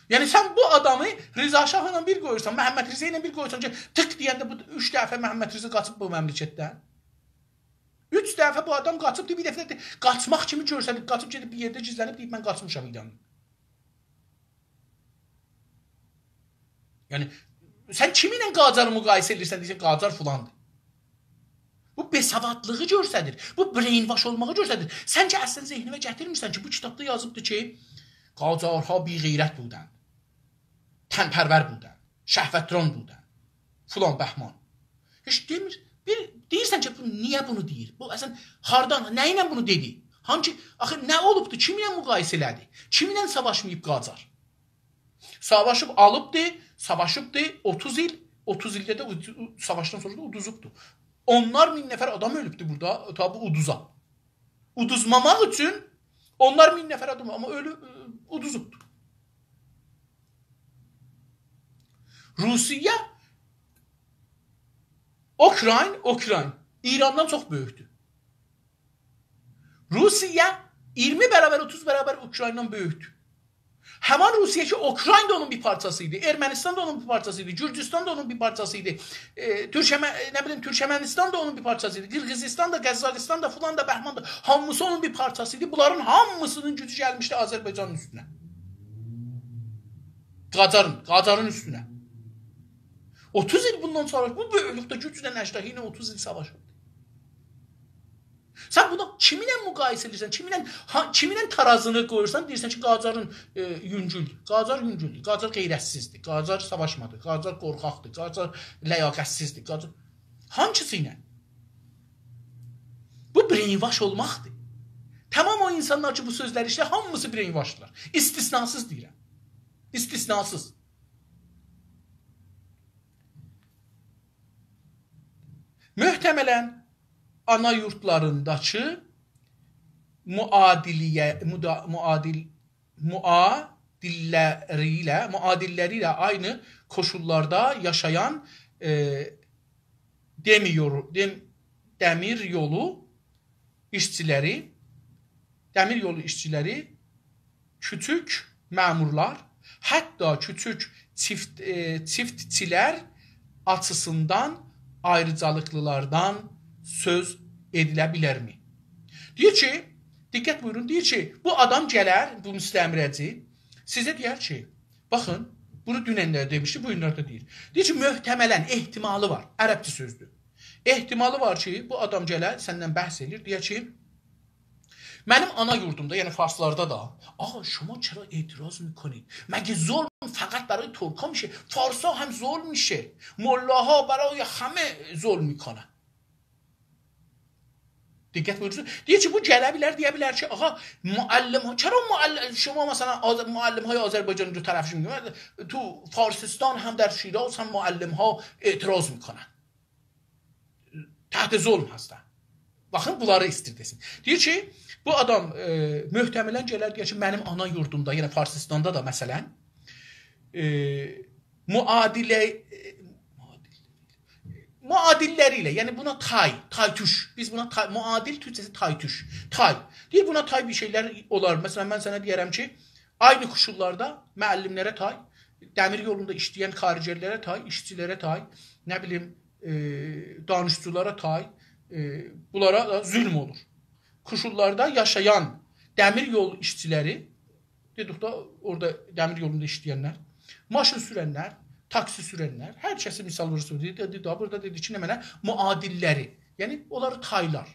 یعنی، سن بو آدامی رضا شاهلا بیر قویورسان، محمد رضا ایله بیر قویورسان کی، تیک دئینده بو اوچ دفعه محمد رضا قاچیب بو مملکتدن. اوچ دفعه بو آدام قاچیبدی، بیر دفعه ده قاچماق کیمی گؤرسنیب، قاچیب گئدیب بیر یئرده گیزلنیب، دئییب، «من قاچمیشام ایراندا.» یعنی، سن کیمینله قاجاری مقایسه ائدیرسن، دئییرسن، قاجار فلاندیر. بو بی‌سوادلیغی گؤستریر. بو brainwash اولماغی گؤستریر. سن کی، اصلا ذهنیوه گتیرمیرسن کی، بو کیتابدا یازیبدیر کی، قاجارها بی‌غیرت بودند، تن‌پرور بودند، شهوتران بودند، فلان بهمان. هئچ دئمیر. بیر، دئییرسن کی، بو نییه بونو دئییر؟ بو اصلا هاردان، نه ایله بونو دئدی؟ هانسی، آخی نه اولوبدو؟ کیمینله مقایسه ائله‌دی؟ کیمینله ساواشماییب قاجار؟ ساواشیب آلیبدی، ساواشیبدی اوتوز ایل، اوتوز ایلده ده اود-، ساواشدان سونرا دا اودوزوبدو. اونلار مین نفر آدام اؤلوبدو بورادا، تا بو اودوزا. اودوزماماق اوچون اونلار مین نفر آدام، آمما اؤلو-، اودوزوبدو. روسیه، اوکراین، اوکراین ایراندان چوخ بؤیوکدور. روسیه اییرمی برابر، اوتوز برابر اوکرایندان بؤیوکدور. همان روسیه کی، اوکراین دا اونون بیر پارچاسی ایدی، ارمنستان دا اونون بیر پارچاسی ایدی، گورجوستان دا اونون بیر پارچاسی ایدی، ائ، تورکمه-، نه بیلیم، تورکمنستان دا اونون بیر پارچاسی ایدی، قیرغیزستان دا، قزاقستان دا، فلان دا، بهمان دا، هامیسی اونون بیر پارچاسی ایدی. بونلارین هامیسینین گوجو گلمیشدی آذربایجانین اوستونه. قاجارین، قاجارین اوستونه. اوتوز ایل بوندان سونرا بو بؤیوکلوکده گوجله اژدهایی ایله اوتوز ایل ساواشیبدی. سن بونو کیمینله مقایسه ائدیرسن؟ کیمینله، ها، کیمینله ترازینی قویورسان، دئییرسن کی، قاجارین، ائ، یونگولدور. قاجار یونگولدور. قاجار غیرتسیزدیر. قاجار ساواشمادی. قاجار قورخاقدیر. قاجار لیاقتسیزدیر. قاجار هانسیسی ایله؟ بو brainwash اولماقدیر. تمام او اینسانلار کی، بو سؤزلری ایشله‌ییر، هامیسی brainwashدیلار. استثناسیز دئییرم. استثناسیز. محتملاً آنا یوردلارینداکی معادلیه، مدا-، معادل، معادللری ایله، معادللری ایله عینی کوشوللاردا یاشایان، ائ، دمیرو-، دم-، دمیر یولو ایشچیلری، دمیر یولو ایشچیلری، کوچوک مأمورلار، حتی کوچوک چیفت، ائ، چیفتچیلر آچیسیندان آیریجالیقلیلاردان سؤز ائدیله بیلرمی؟ دئییر کی، دقت بویورون، دئییر کی، بو آدام گلر، بو مستعمره‌چی، سیزه دئیر کی، باخین، بونو دونن ده دئمیشدی، بو گونلرده دئییر. دئییر کی، محتملاً، احتمالی وار، عربجه سؤزدور. احتمالی وار کی، بو آدام گلر، سندن بحث ائدیر، دئیر کی، منیم آنا یوردومدا، یعنی فارسلاردا دا، «آقا، شما چرا اعتراض می‌کنید؟ مگه ظلم فقط برای ترکا می‌شه؟ فارسا هم ظلم می‌شه. ملاها برای همه ظلم می‌کنن.» دقت بویورورسونوز. دئییر کی، بو گله بیلر، دئیه بیلر کی، «آقا، معلم‌ها، چرا معل-، شما مثلاً آذ-، معلم‌های آذربایجانی رو طرفش می‌گیرید؟ تو فارسستان هم در شیراز هم معلم‌ها اعتراض می‌کنن. تحت ظلم هستن.» باخین، بونلاری ایستیر دئسین. دئییر کی، بو آدام، ائ، محتملاً گلر، دئیر کی، منیم آنا یوردومدا، یعنی فارسستاندا دا مثلاً، ائ، معادله، ائ، معادل‌لری ایله، یعنی بونا تای، تای‌توش. بیز بونا تای، معادل تورکجه‌سی تای‌توش. تای. دئییر، بونا تای بیر شئیلر اولار. مثلا، من سنه دئیه‌رم کی، عینی کوشوللاردا معلم‌لره تای، دمیر یولوندا ایشله‌ین کارگرلره تای، ایشچی‌لره تای، نه بیلیم، ائ، دانشجولارا تای، ائ، بونلارا دا ظلم اولور. کوشوللاردا یاشایان دمیر یول ایشچی‌لری، دئدیک دا، اورادا دمیر یولوندا ایشله‌ینلر، ماشین سورنلر، تاکسی سورنلر، هر کسی مثال وورورسان. دئدی، دئدی، دا بورادا دئدی کی، نمنه؟ معادل‌لری. یعنی، اونلاری تایلار.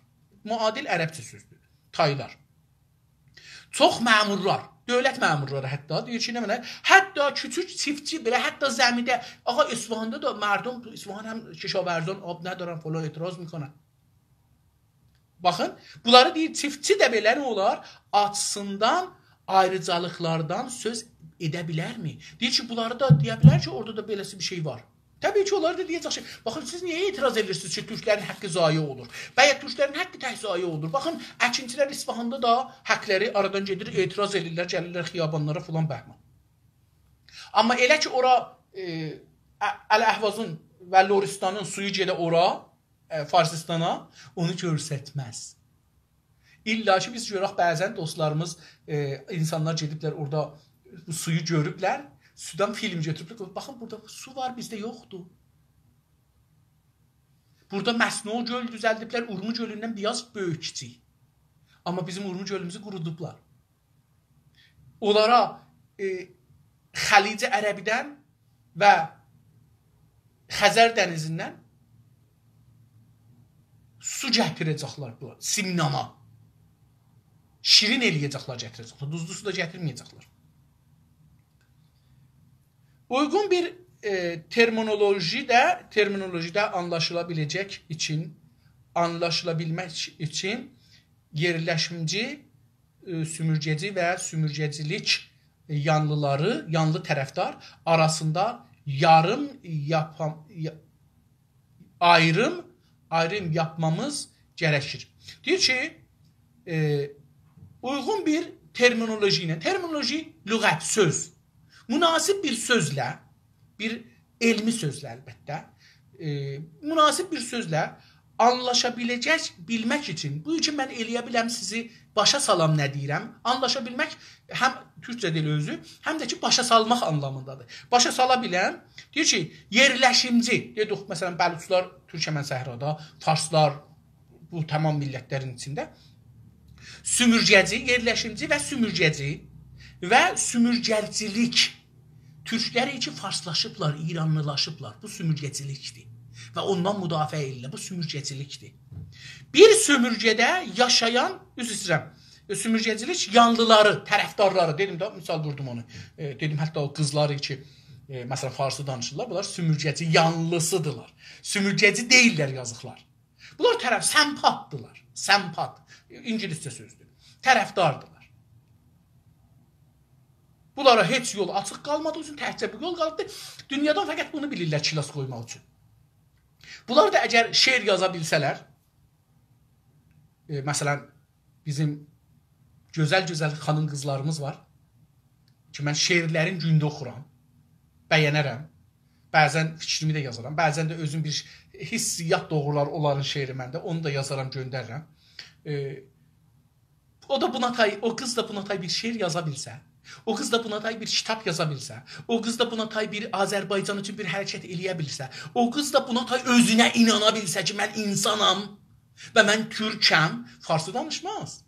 معادل عربجه سؤزدور. تایلار. چوخ مأمورلار، دؤولت مأمورلاری حتی، دئییر کی، نمنه؟ حتی کوچوک چیفتچی بئله، حتی زمیده، آغا، اصفهاندا دا مردم، اصفهان هم کشاورزان، آب ندارن، فلان، اعتراض می‌کنن. باخین، بونلاری دئییر، چیفتچی ده بئله نه اولار؟ آچیسیندان آیریجالیقلاردان سؤز ائده بیلرمی؟ دئییر کی، بونلاری دا دئیه بیلر کی، اورادا دا بئله‌سی بیر شئی وار. طبیعی کی، اونلار دا دئیه‌جک کی، باخین، سیز نییه اعتراض ائدیرسینیز کی، تورکلرین حقی ضایع اولور؟ بلکه تورکلرین حقی تک ضایع اولور. باخین، اکینچی‌لر اصفهاندا دا حقلری آرادان گئدیر، اعتراض ائدیرلر، گلیرلر خیابانلارا فلان، بهمان. آمما ائله کی، اورا، ائ، ا-، الاحوازین و لرستانین سویو گئده اورا، ائ، فارسیستانا، اونو گؤرستمز. الا کی، بیز گؤرک، بعضا دوستلاریمیز، ائ، اینسانلار گئدیبلر اورادا بو سویو گؤروبلر، سودن فیلم گؤتوروبلر، باخین، بورادا سو وار، بیزده یوخدور. بورادا مصنوعی گؤل دوزلدیبلر، اورمو گؤلوندن بیر آز بؤیوک، کیچیک. آمما بیزیم اورمو گؤلوموزو قورودوبلار. اونلارا، ائ، خلیج عربی‌دن و خزر دنیزیندن سو گتیره‌جکلر بو سمنانا. شیرین ائله‌یه‌جکلر، گتیره‌جکلر. دوزلو سو دا گتیرمه‌یه‌جکلر. اویغون بیر، ائ، ترمینولوژی‌ده، ترمینولوژی‌ده آنلاشیلا بیله‌جک اوچون، آنلاشیلا بیلمک اوچون یئرلشیمجی، ائ، سومورگه‌جی و سومورگه‌جیلیک یانلیلاری، یانلی طرفدار آراسیندا یاریم یاپام-، یا-، آیریم، آیریم یاپمامیز گره‌کیر. دئییر کی، ائ، اویغون بیر ترمینولوژی ایله، ترمینولوژی لغت، سؤز، مناسب بیر سؤزله، بیر علمی سؤزله البته، ائ، مناسب بیر سؤزله آنلاشا بیله‌جک، بیلمک اوچون، بو کی من ائلیه بیلم سیزی باشا سالام نه دئییرم، آنلاشا بیلمک هم تورکجه دئییل اؤزو، هم ده کی باشا سالماق آنلامیندادیر. باشا سالا بیلم، دئییر کی، یئرلشیمجی، دئدیک، مثلا، بلوچلار تورکمن صحرادا، فارسلار بو تمام میللت‌لرین ایچینده. سومورگه‌جی، یئرلشیمجی و سومورگه‌جی و سومورگه‌جیلیک. تورکلر کی فارسلاشیبلار، ایرانلیلاشیبلار. بو سومورگه‌جیلیکدیر. و اوندان مدافعه ائدیرلر. بو سومورگه‌جیلیکدیر. بیر سومورگه‌ده یاشایان، عذر ایسته‌ییرم، ائ، سومورگه‌جیلیک یانلیلاری، طرفدارلاری، دئدیم ده، مثال ووردوم اونو. ائ، دئدیم، حتی او قیزلار کی، ائ، مثلا، فارسی دانیشیرلار، بونلار سومورگه‌جی یانلیسی‌دیرلار. سومورگه‌جی دئییللر، یازیقلار. بونلار طرف، سمپات‌دیرلار. سمپات. اینگیلیسجه سؤزدور. طرفداردیرلار. بونلارا هئچ یول آچیق قالمادیغی اوچون تکجه بو یول قالدی. دونیادان فقط بونو بیلیرلر کلاس قویماق اوچون. بونلار دا اگر شعر یازا بیلسه‌لر، ائ، مثلا، بیزیم گؤزل-گؤزل خانیم قیزلاریمیز وار کی، من شعرلرین گونده اوخورام، بَیه‌نه‌رم. بعضا فیکریمی ده یازارام، بعضا ده اؤزوم بیر حسیات دوغورار اونلارین شعری منده، اونو دا یازارام، گؤندریرم. ائ، او دا بونا تای، او قیز دا بونا تای بیر شعر یازا بیلسه، او قیز دا بونا تای بیر کیتاب یازا بیلسه، او قیز دا بونا تای بیر آذربایجان اوچون بیر حرکت ائلیه بیلسه، او قیز دا بونا تای اؤزونه اینانا بیلسه کی، من اینسانام و من تورکم، فارسی دانیشماز.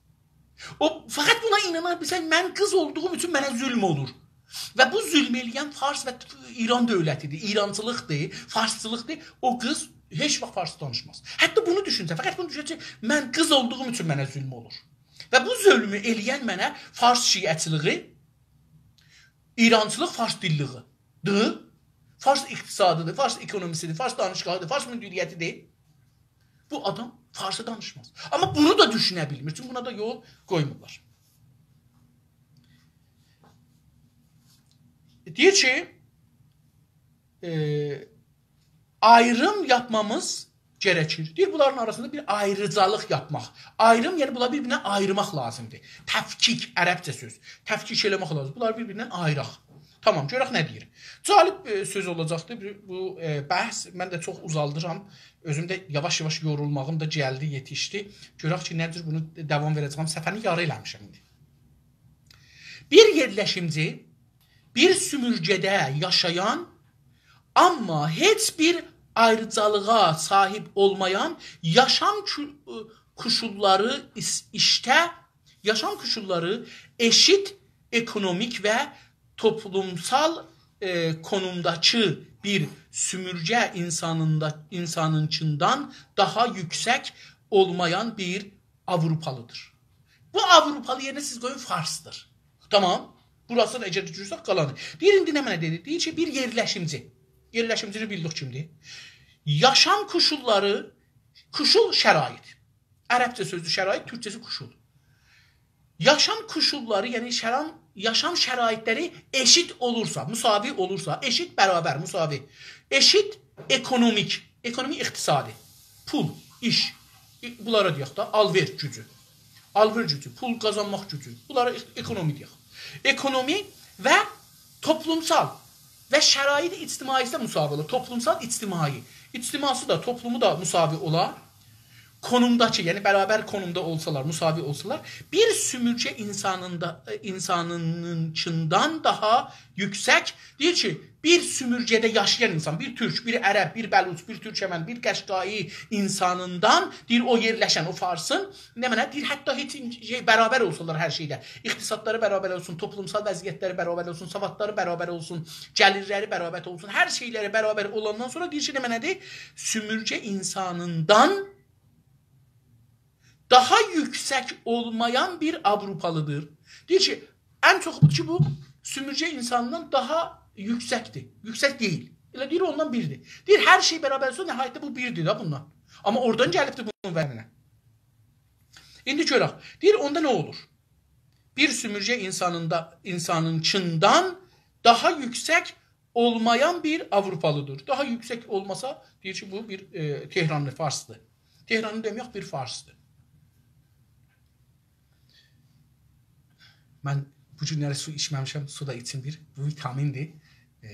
او فقط بونا اینانا بیلسه، من قیز اولدوغوم اوچون منه ظلم اولور. و بو ظلم ائله‌ین فارس و ایران دؤولتی‌دیر، ایرانچیلیقدیر، فارسچیلیقدیر. او قیز هئچ واخت فارسی دانیشماز. حتی بونو دوشونسه، فقط بونو دوشونسه کی، من قیز اولدوغوم اوچون منه ظلم اولور. و بو ظلمو ائله‌ین منه فارس شیعه‌چیلیگی، ایرانچیلیق فارس دیللیگی‌دیر، فارس اقتصادی‌دیر، فارس اکونومی‌سی‌دیر، فارس دانشگاهی‌دیر، فارس مدیریتی‌دیر. بو آدام فارسی دانیشماز. آمما بونو دا دوشونه بیلمیر، چونکی بونا دا یول قویمورلار. دئییر کی، ائ، آیریم یاپمامیز گره‌کیر. دئییر، بونلارین آراسیندا بیر آیریجالیق یاپماق. آیریم، یعنی بونلاری بیر-بیرینه آییرماق لازیمدیر. تفکیک، عربجه سؤز. تفکیک ائله‌مک لازیم. بونلاری بیر-بیریندن آییراق. تامام، گؤرک نه دئییر. جالب، ائ، سؤز اولاجاقدیر بو، بو، ائ، بحث. من ده چوخ اوزالدیرام. اؤزوم ده یاواش-یاواش یورولماغیم دا گلدی، یئتیشدی. گؤرک کی، نه جور بونو داوام وئره‌جه‌یم. صفحه‌نی یاری ائله‌میشم ایندی. بیر یئرلشیمجی، بیر سومورگه‌ده یاشایان، آمما هئچ بیر آیریجالیغا صاحیب اولمایان یاشام کو-، کوشوللاری ایس-، ایشده، یاشام کوشوللاری ائشیت اکونومیک و توپلومسال، ائ، کونومداکی بیر سومورگه اینسانیندا-، اینسانینکیندان داها یوکسک اولمایان بیر آوروپالی‌دیر. بو آوروپالی یئرینه سیز قویون فارسدیر. تامام. بوراسی دا اگر دوشورسک قالانی. دئییر، ایندی نمنه دئدی؟ دئییر کی، بیر یئرلشیمجی. یئرلشیمجینی بیلدیک کیمدیر؟ یاشام کوشوللاری، کوشول شرایط. عربجه سؤزدور شرایط، تورکجه‌سی کوشول. یاشام کوشوللاری، یعنی شرام-، یاشام شرایطلری ائشیت اولورسا، مساوی اولورسا، ائشیت، برابر، مساوی، ائشیت اکونومیک، اکونومی اقتصادی، پول، ایش، ای-، بونلارا دئیک ده، آلوئر گوجو، آلوئر گوجو، پول قازانماق گوجو، بونلارا اق-، اکونومی دئیک. اکونومی و توپلومسال و شرایط اجتماعی‌سی ده مساوی اولور. توپلومسال، اجتماعی. اجتماعی‌سی ده، توپلومو دا مساوی اولا. کونومداکی، یعنی برابر کونومدا اولسالار، مساوی اولسالار، بیر سومورگه اینسانیندا-، اینسانینینکیندان داها یوکسک، دئییر کی، بیر سومورگه‌ده یاشایان اینسان، بیر تورک، بیر عرب، بیر بلوچ، بیر تورکمن، بیر قشقایی اینسانیندان، دئییر، او یئرلشن، او فارسین، نمنه، دئییر، حتی هئچ این-، شئی، برابر اولسالار هر شئیده، اقتصادلاری برابر اولسون، توپلومسال وضعیتلری برابر اولسون، سوادلاری برابر اولسون، گلیرلری برابر اولسون، هر شئیلری برابر اولاندان سونرا دئییر کی، نمنه‌دیر؟ سومورگه اینسانیندان داها یوکسک اولمایان بیر آوروپالی‌دیر. دئییر کی، ان چوخو بودور کی، بو سومورگه اینسانیندان داها یوکسکدیر. یوکسک دئییل. ائله دئییر، اوندان بیردیر. دئییر، هر شئی برابر اولسا، نهایتده بو بیردیر ده بوندان. آمما اورادان گلیبدیر بونون وزنینه. ایندی گؤرک. دئییر، اوندا نه اولور؟ بیر سومورگه اینسانیندا-، اینسانینکیندان داها یوکسک اولمایان بیر آوروپالی‌دیر. داها یوکسک اولماسا، دئییر کی، بو بیر، ائ، تهرانلی، فارسدیر. تهرانلی دئمه‌یک، بیر فارسدیر. من بو گونلری سو ایچمه‌میشم، سو دا ایچیم بیر. بو ویتامین‌دیر. ائ،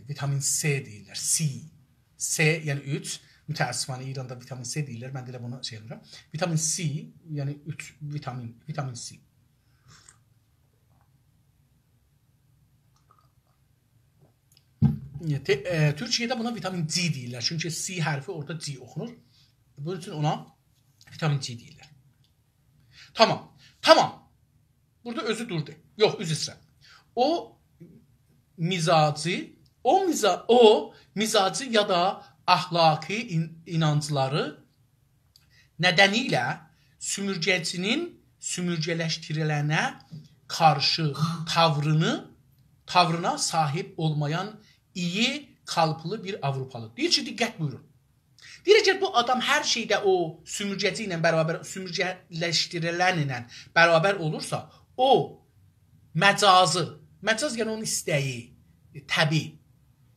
ویتامین س دئییرلر. سی. س، یعنی اوچ. متأسفانه ایراندا ویتامین س دئییرلر. من ده ائله بونو شئی ائله‌میرم. ویتامین سی، یعنی اوچ ویتامین، ویتامین سی. ته-، ائ، تورکیه‌ده بونا ویتامین جی دئییرلر. چونکی سی حرفی اورادا جی اوخونور. بونون اوچون اونا ویتامین جی دئییرلر. تامام. تامام. بورادا اؤزو دوردو. یوخ، عذر ایسته‌ییرم. او مزاجی، او مزا-، او مزاجی یا دا اخلاقی این-، اینانجلاری ندنیله سومورگه‌چی‌نین سومورگه‌لشدیریلنه قارشی تاورینی، تاورینا صاحیب اولمایان ایی قالبلی بیر آوروپالی. دئییر کی، دقت بویورون. دئییر، اگر بو آدام هر شئیده او سومورگه‌چی ایله برابر، سومورگه‌لشدیریلن ایله برابر اولورسا، او مجازی، مجاز یعنی اونون ایسته‌یی، طبعی.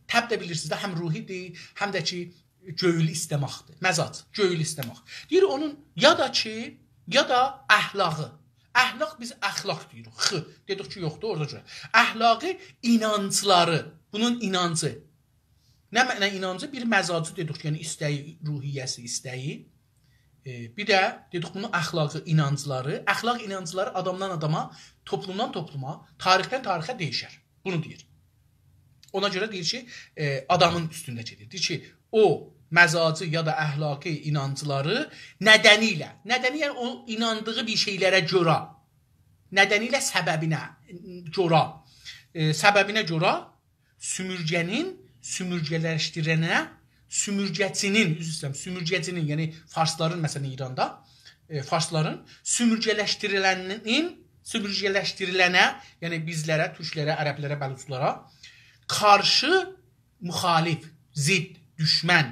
طبع ده بیلیرسینیز ده، هم روحی‌دیر، هم ده کی، گؤیول ایسته‌مکدیر. مجاز، گؤیول ایسته‌مک. دئییر، اونون یا دا کی، یا دا اخلاقی. اخلاق، بیز اخلاق دئییریک. خ، دئدیک کی، یوخدور، اورادا گؤره. اخلاقی اینانجلاری، بونون اینانجی. نه معنی اینانجی؟ بیر مجازی دئدیک، یعنی ایسته‌یی، روحیه‌سی، ایسته‌یی. ائ، بیر ده دئدیک بونو اخلاقی اینانجلاری. اخلاق اینانجلاری آدامدان آداما، توپلومدان توپلوما، تاریخدن تاریخه دییشر. بونو دئییر. اونا گؤره دئییر کی، ائ، آدامین اوستونده گئدیر. دئییر کی، او مجازی یا دا اخلاقی اینانجلاری ندنیله، ندنی، یعنی او ایناندیغی بیر شئیلره گؤره، ندنیله، سببینه گؤره، ائ، سببینه گؤره سومورگه‌نین، سومورگه‌لشدیرنه، سومورگه‌چی‌نین، عذر ایسته‌ییرم، سومورگه‌چی‌نین، یعنی فارسلارین، مثلا، ایراندا، ائ، فارسلارین سومورگه‌لشدیریلنین، سومورگه‌لشدیریلنه، یعنی بیزلره، تورکلره، عربلره، بلوچلارا قارشی مخالف، ضد، دوشمن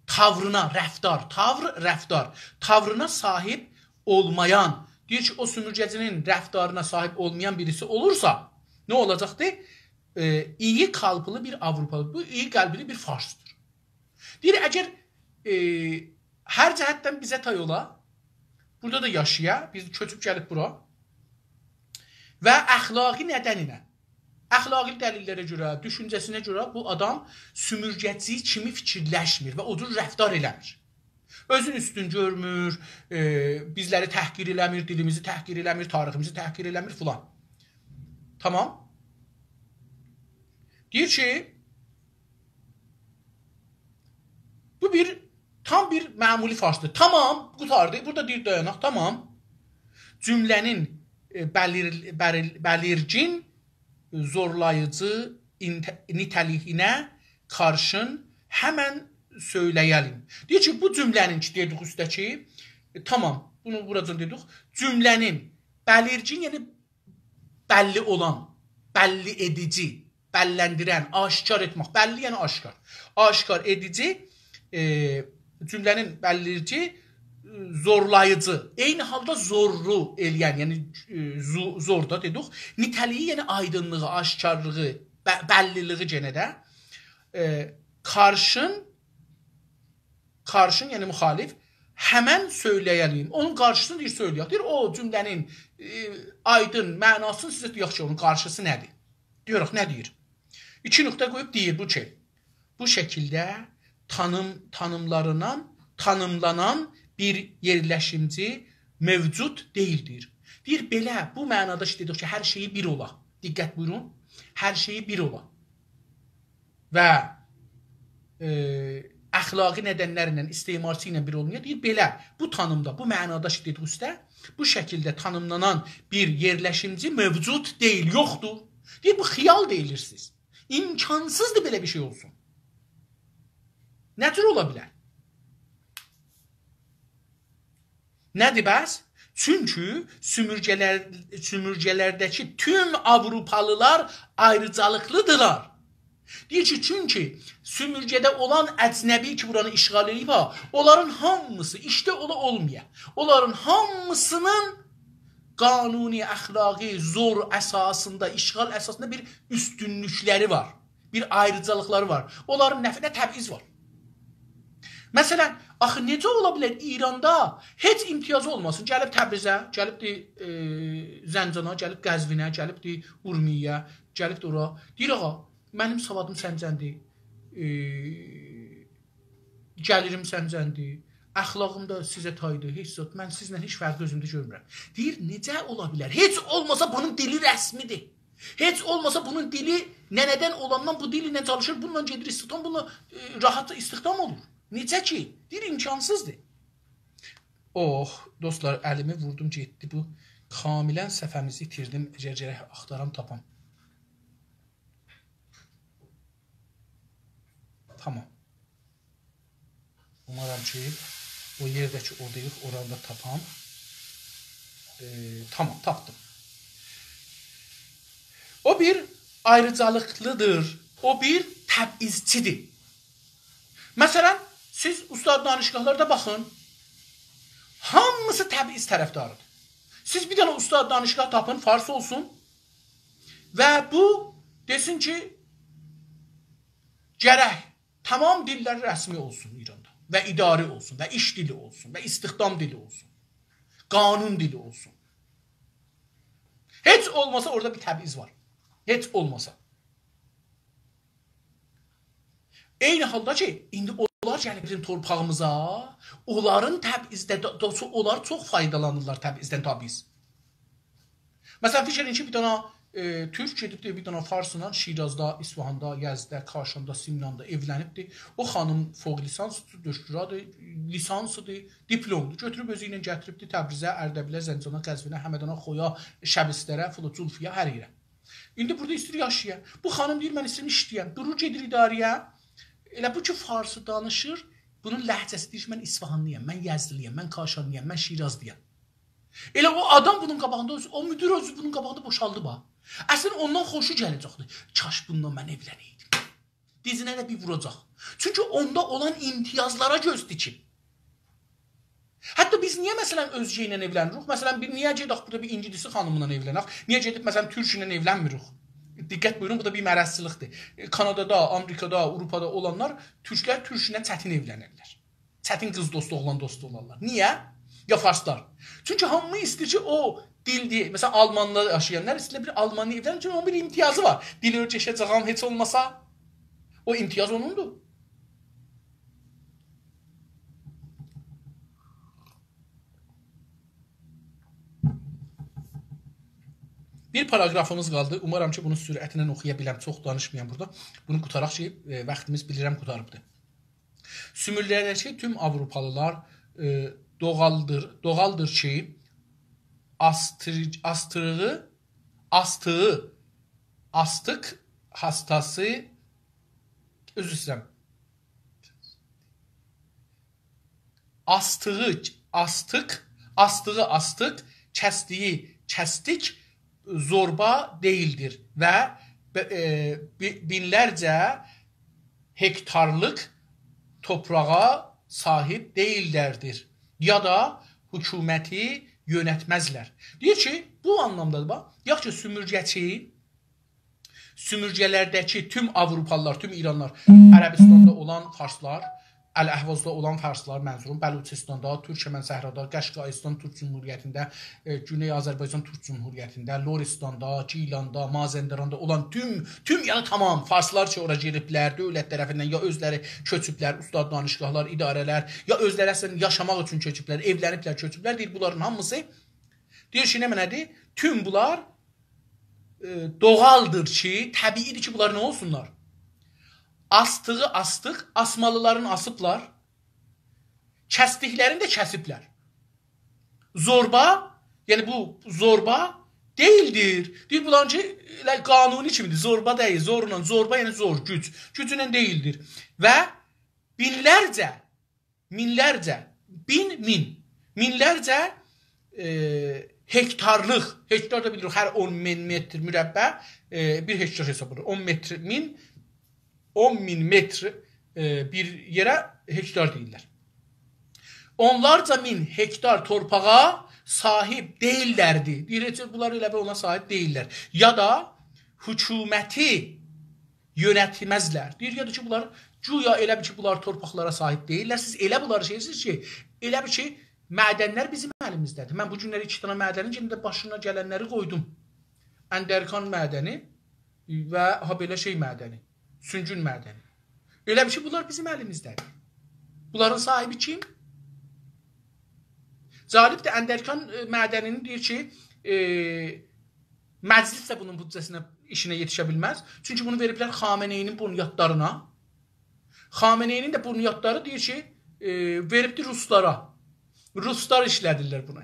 تاورینا، رفتار، تاور، رفتار، تاورینا صاحیب اولمایان، دئییر کی، او سومورگه‌چی‌نین رفتارینا صاحیب اولمایان بیریسی اولورسا، نه اولاجاقدیر؟ ائ، ایی قالبلی بیر آوروپالی، بو ایی قالبلی بیر فارسدیر. دئییر، اگر، ائ، هر جهتدن بیزه تای اولا، بورادا دا یاشایا، بیز کؤچوب گلیب بورا و اخلاقی ندنیله، اخلاقی دلیل‌لره گؤره، دوشونجه‌سینه گؤره بو آدام سومورگه‌چی کیمی فیکیرلشمیر و او جور رفتار ائله‌میر. اؤزون اوستون گؤرمور، ائ، بیزلری تحقیر ائله‌میر، دیلیمیزی تحقیر ائله‌میر، تاریخیمیزی تحقیر ائله‌میر فلان. تامام. دئییر کی، بو بیر، تام بیر معمولی فارسدیر. تامام، قوتاردی. بورادا دئییر دایاناق، تامام. جمله‌نین، ائ، بلیر-، بریل-، بلیرگین، زورلاییجی اینته-، نیته‌لیگینه قارشین همن سؤیله‌یه‌لیم. دئییر کی، بو جمله‌نین کی، دئدیک اوسته‌کی، ائ، تامام، بونو بوراجان دئدیک. جمله‌نین بلیرگین، یعنی بللی اولان، بللی ائدیجی، بللندیرن، آشکار ائتمک. بللی، یعنی آشکار. آشکار ائدیجی، ائ، جمله‌نین بلیرگین، ائ، زورلاییجی، عینی حالدا زورلو ائله‌ین، یعنی، ائ، زو-، زور دا دئدیک. نیته‌لیگی، یعنی آیدینلیغی، آشکارلیغی، ب-، بللیلیگی گئنه ده، ائ، قارشین قارشین، یعنی مخالف، همن سؤیله‌یه‌لیم. اونون قارشیسینی دئییر، سؤیله‌یک. دئییر، او جمله‌نین، ائ، آیدین معناسینی سیزه دئیک کی، اونون قارشیسی نه‌دیر؟ دئییریک، نه دئییر؟ ایکی نقطه قویوب دئییر بو کی، بو شکیلده تانیم-، تانیملارینان، تانیملانان بیر یئرلشیمجی موجود دئییلدیر. دئییر، بئله، بو معنادا کی، دئدیک کی، هر شئیی بیر اولا. دقت بویورون. هر شئیی بیر اولا. و، ائ، اخلاقی ندن‌لرله، استعمارچی ایله بیر اولمایا. دئییر، بئله، بو تانیمدا، بو معنادا کی، دئدیک اوسته، بو شکیلده تانیملانان بیر یئرلشیمجی موجود دئییل، یوخدور. دئییر، بو خیال دئییلیر سیز. امکانسیزدیر بئله بیر شئی اولسون. نه جور اولا بیلر؟ نه‌دیر بس؟ چونکی سومورگه‌لر-، سومورگه‌لرده‌کی توم آوروپالیلار آیریجالیقلیدیرلار. دئییر کی، چونکی سومورگه‌ده اولان اجنبی کی، بورانی اشغال ائدیب ها، اونلارین هامیسی ایشده اولا اولمایا. اونلارین هامیسینین قانونی، اخلاقی، زور اساسیندا، اشغال اساسیندا بیر اوستونلوکلری وار. بیر آیریجالیقلاری وار. اونلارین نفعینه تبعیض وار. مثلا، آخی نئجه اولا بیلر ایراندا هئچ امتیازی اولماسین؟ گلیب تبریزه، گلیبدی، ائ، زنجانا، گلیب قزوینه، گلیبدی اورمیه‌یه، گلیبدی اورا. دئییر، آغا، منیم سوادیم سنجندیر، ائ، گلیریم سنجندیر، اخلاقیم دا سیزه تایدیر، هئچ زاد، من سیزله هئچ فرقی اؤزومده گؤرمورم. دئییر، نئجه اولا بیلر؟ هئچ اولماسا بونون دیلی رسمیدیر. هئچ اولماسا بونون دیلی ننه‌دن اولاندان بو دیل ایله چالیشیر، بونونلا گئدیر استخدام، بونونلا، ائ، راحت استخدام اولور. نئجه کی؟ دئییر، امکانسیزدیر. اوه، دوستلار، الیمی ووردوم، گئتدی بو. کاملا صفحه‌میزی ایتیردیم. اگر گرک آختارام، تاپام. تامام. اومارام کی، او یئرده کی، او دئییر، اورانی دا تاپام. ائ، تامام، تاپدیم. او بیر آیریجالیقلیدیر، او بیر تبعیضچیدیر. مثلا، سیز اوستاد دانشگاهلاردا باخین، هامیسی تبعیض طرفداریدیر. سیز بیر دنه اوستاد دانشگاه تاپین، فارس اولسون و بو دئسین کی، گرک تمام دیللر رسمی اولسون ایراندا و اداری اولسون و ایش دیلی اولسون و استخدام دیلی اولسون، قانون دیلی اولسون. هئچ اولماسا اورادا بیر تبعیض وار. هئچ اولماسا. عینی حالدا کی، ایندی اونلار گلیب بیزیم تورپاغیمیزا، اونلارین تبعیضده، دا-، دا-، اونلار چوخ فایدالانیرلار تبعیضدن، تبعیض. مثلا، فیکر ائدین کی، بیر دنه، ائ، تورک گئدیبدی، بیر دنه فارسلا شیرازدا، اصفهاندا، یزدده، کاشاندا، سمناندا ائولنیبدی. او خانیم فوق لیسانس، دکترادیر، لیسانسیدیر، دیپلمدور. گؤتوروب اؤزو ایله گتیریبدی تبریزه، اردبیله، زنجانا، قزوینه، همدانا، خویا، شبستره، فلان، جولفیه، هر یئره. ایندی بورادا ایسته‌ییر یاشایا. بو خانیم دئییر، «من ایسته‌ییرم ایشله‌یم.» دورور، گئدیر اداره‌یه. ائله بو کی، فارسی دانیشیر، بونون لهجه‌سی دئییر کی، «من اصفهانلی‌یام، من یزدلی‌یم، من کاشانلی‌یام، من شیرازلی‌یام.» ائله او آدام بونون قاباغیندا، او، او مدیر اؤزو بونون قاباغیندا بوشالدی، باخ. اصلینده اوندان خوشو گله‌جکدی. «کاش بونونلا من ائولنه‌یدیم.» دیزینه ده بیر ووراجاق. چونکی اوندا اولان امتیازلارا گؤز دیکیب. حتی بیز نییه، مثلا، اؤزگه ایله ائولنیریک؟ مثلا، بیر، نییه گئدک بورادا بیر اینگیلیسی خانیملا ائولنک؟ نییه گئدیب، مثلا، تورک ایله ائولنممیریک؟ دقت بویورون، بو دا بیر مرضچیلیقدیر. ائ، کانادادا، آمریکادا، آوروپادا اولانلار، تورکلر تورک ایله چتین ائولنرلر. چتین قیز دوستو، اوغلان دوستو اولارلار. نییه؟ یا فارسلار. چونکی هامی ایسته‌ییر کی، او دیل دئیه، مثلا، آلماندا یاشایانلار ایسته‌ییرلر بیر آلمانی ائولنسین، چونکی اونون بیر امتیازی وار. دیل اؤیرشه‌جک آغام هئچ اولماسا، او امتیاز اونوندور. بیر پاراگرافیمیز قالدی. اومارام کی، بونو سرعتله اوخویا بیلم، چوخ دانیشمایام بورادا. بونو قوتاراق کی، ائ، واختیمیز بیلیرم قوتاریبدیر. سومورگه‌لرده‌کی توم آوروپالیلار، ائ، دوغالدیر، دوغالدیر کی، آستیر-، آستیریغی، آستیغی، آستیق هاستاسی، عذر ایسته‌ییرم. آستیغی آستیق، آستیغی آستیق، کسدیگی کسدیک، زوربا دئییلدیر و ب-، ائ، بی-، مینلرجه هکتارلیق توپراغا صاحیب دئییللردیر یا دا حکومتی یؤنتمزلر. دئییر کی، بو آنلامدادیر، باخ، یاخشی، سومورگه‌چی، سومورگه‌لرده‌کی توم آوروپالیلار، توم ایرانلیلار، عربستاندا اولان فارسلار، الاحوازدا اولان فارسلار، منظوروم، بلوچستاندا، تورکمن صحرادا، قشقایستان تورک جمهوریتینده، ائ، گونئی آذربایجان تورک جمهوریتینده، لرستاندا، گیلاندا، مازندراندا اولان توم، توم، یعنی تمام فارسلار کی، اورا گئدیبلر، دؤولت طرفیندن یا اؤزلری کؤچوبلر، اوستاد دانشگاهلار، اداره‌لر، یا اؤزلری اصلینده یاشاماق اوچون کؤچوبلر، ائولنیبلر، کؤچوبلر، دئییر، بونلارین هامیسی، دئییر کی، نمنه‌دیر؟ توم بونلار ائ، دوغالدیر کی، طبیعی‌دیر کی، بونلار نه اولسونلار؟ آستیغی آستیق، آسمالیلارین آسیبلار. کسدیکلرینی ده کسیبلر. زوربا، یعنی بو زوربا دئییلدیر. دئییر، بونلارین کی، ائله قانونی کیمی‌دیر. زوربا دئییل، زورلا، زوربا، یعنی زور، گوج. گوجونن دئییلدیر. و مینلرجه مینلرجه، بین، مین، مینلرجه، ائ، هکتارلیق، هکتار دا بیلیریک، هر اون مین متر مربع، ائ، بیر هکتار حساب اولونور. اون متر، مین، اون مین متر، ائ، بیر یئره هکتار دئییرلر. اونلارجا مین هکتار تورپاغا صاحیب دئییللردی. دئییر، هئچ بونلار ائله بیر اونا صاحیب دئییللر. یا دا حکومتی یؤنتمزلر. دئییر، یا دا کی، بونلار گویا ائله بیل کی، بونلار تورپاقلارا صاحیب دئییللر. سیز ائله بونلاری شئیسیز کی، ائله بیل کی، معدنلر بیزیم الیمیزده‌دیر. من بو گونلری ایکی دنه معدنین یئنه ده باشینا گلنلری قویدوم. اندرکان معدنی و هابئله شئی معدنی، سونگون معدنی. ائله بیل کی، بونلار بیزیم الیمیزده‌دیر. بونلارین صاحیبی کیم؟ جالبدیر، اندرکان، ائ، معدنینی دئییر کی، ائ، مجلس ده بونون بودجه‌سینه، ایشینه یئتیشه بیلمز. چونکی بونو وئریبلر خامنه‌ای‌نین بنیادلارینا. خامنه‌ای‌نین ده بنیادلاری دئییر کی، ائ، وئریبدی روسلارا. روسلار ایشله‌دیرلر بونو.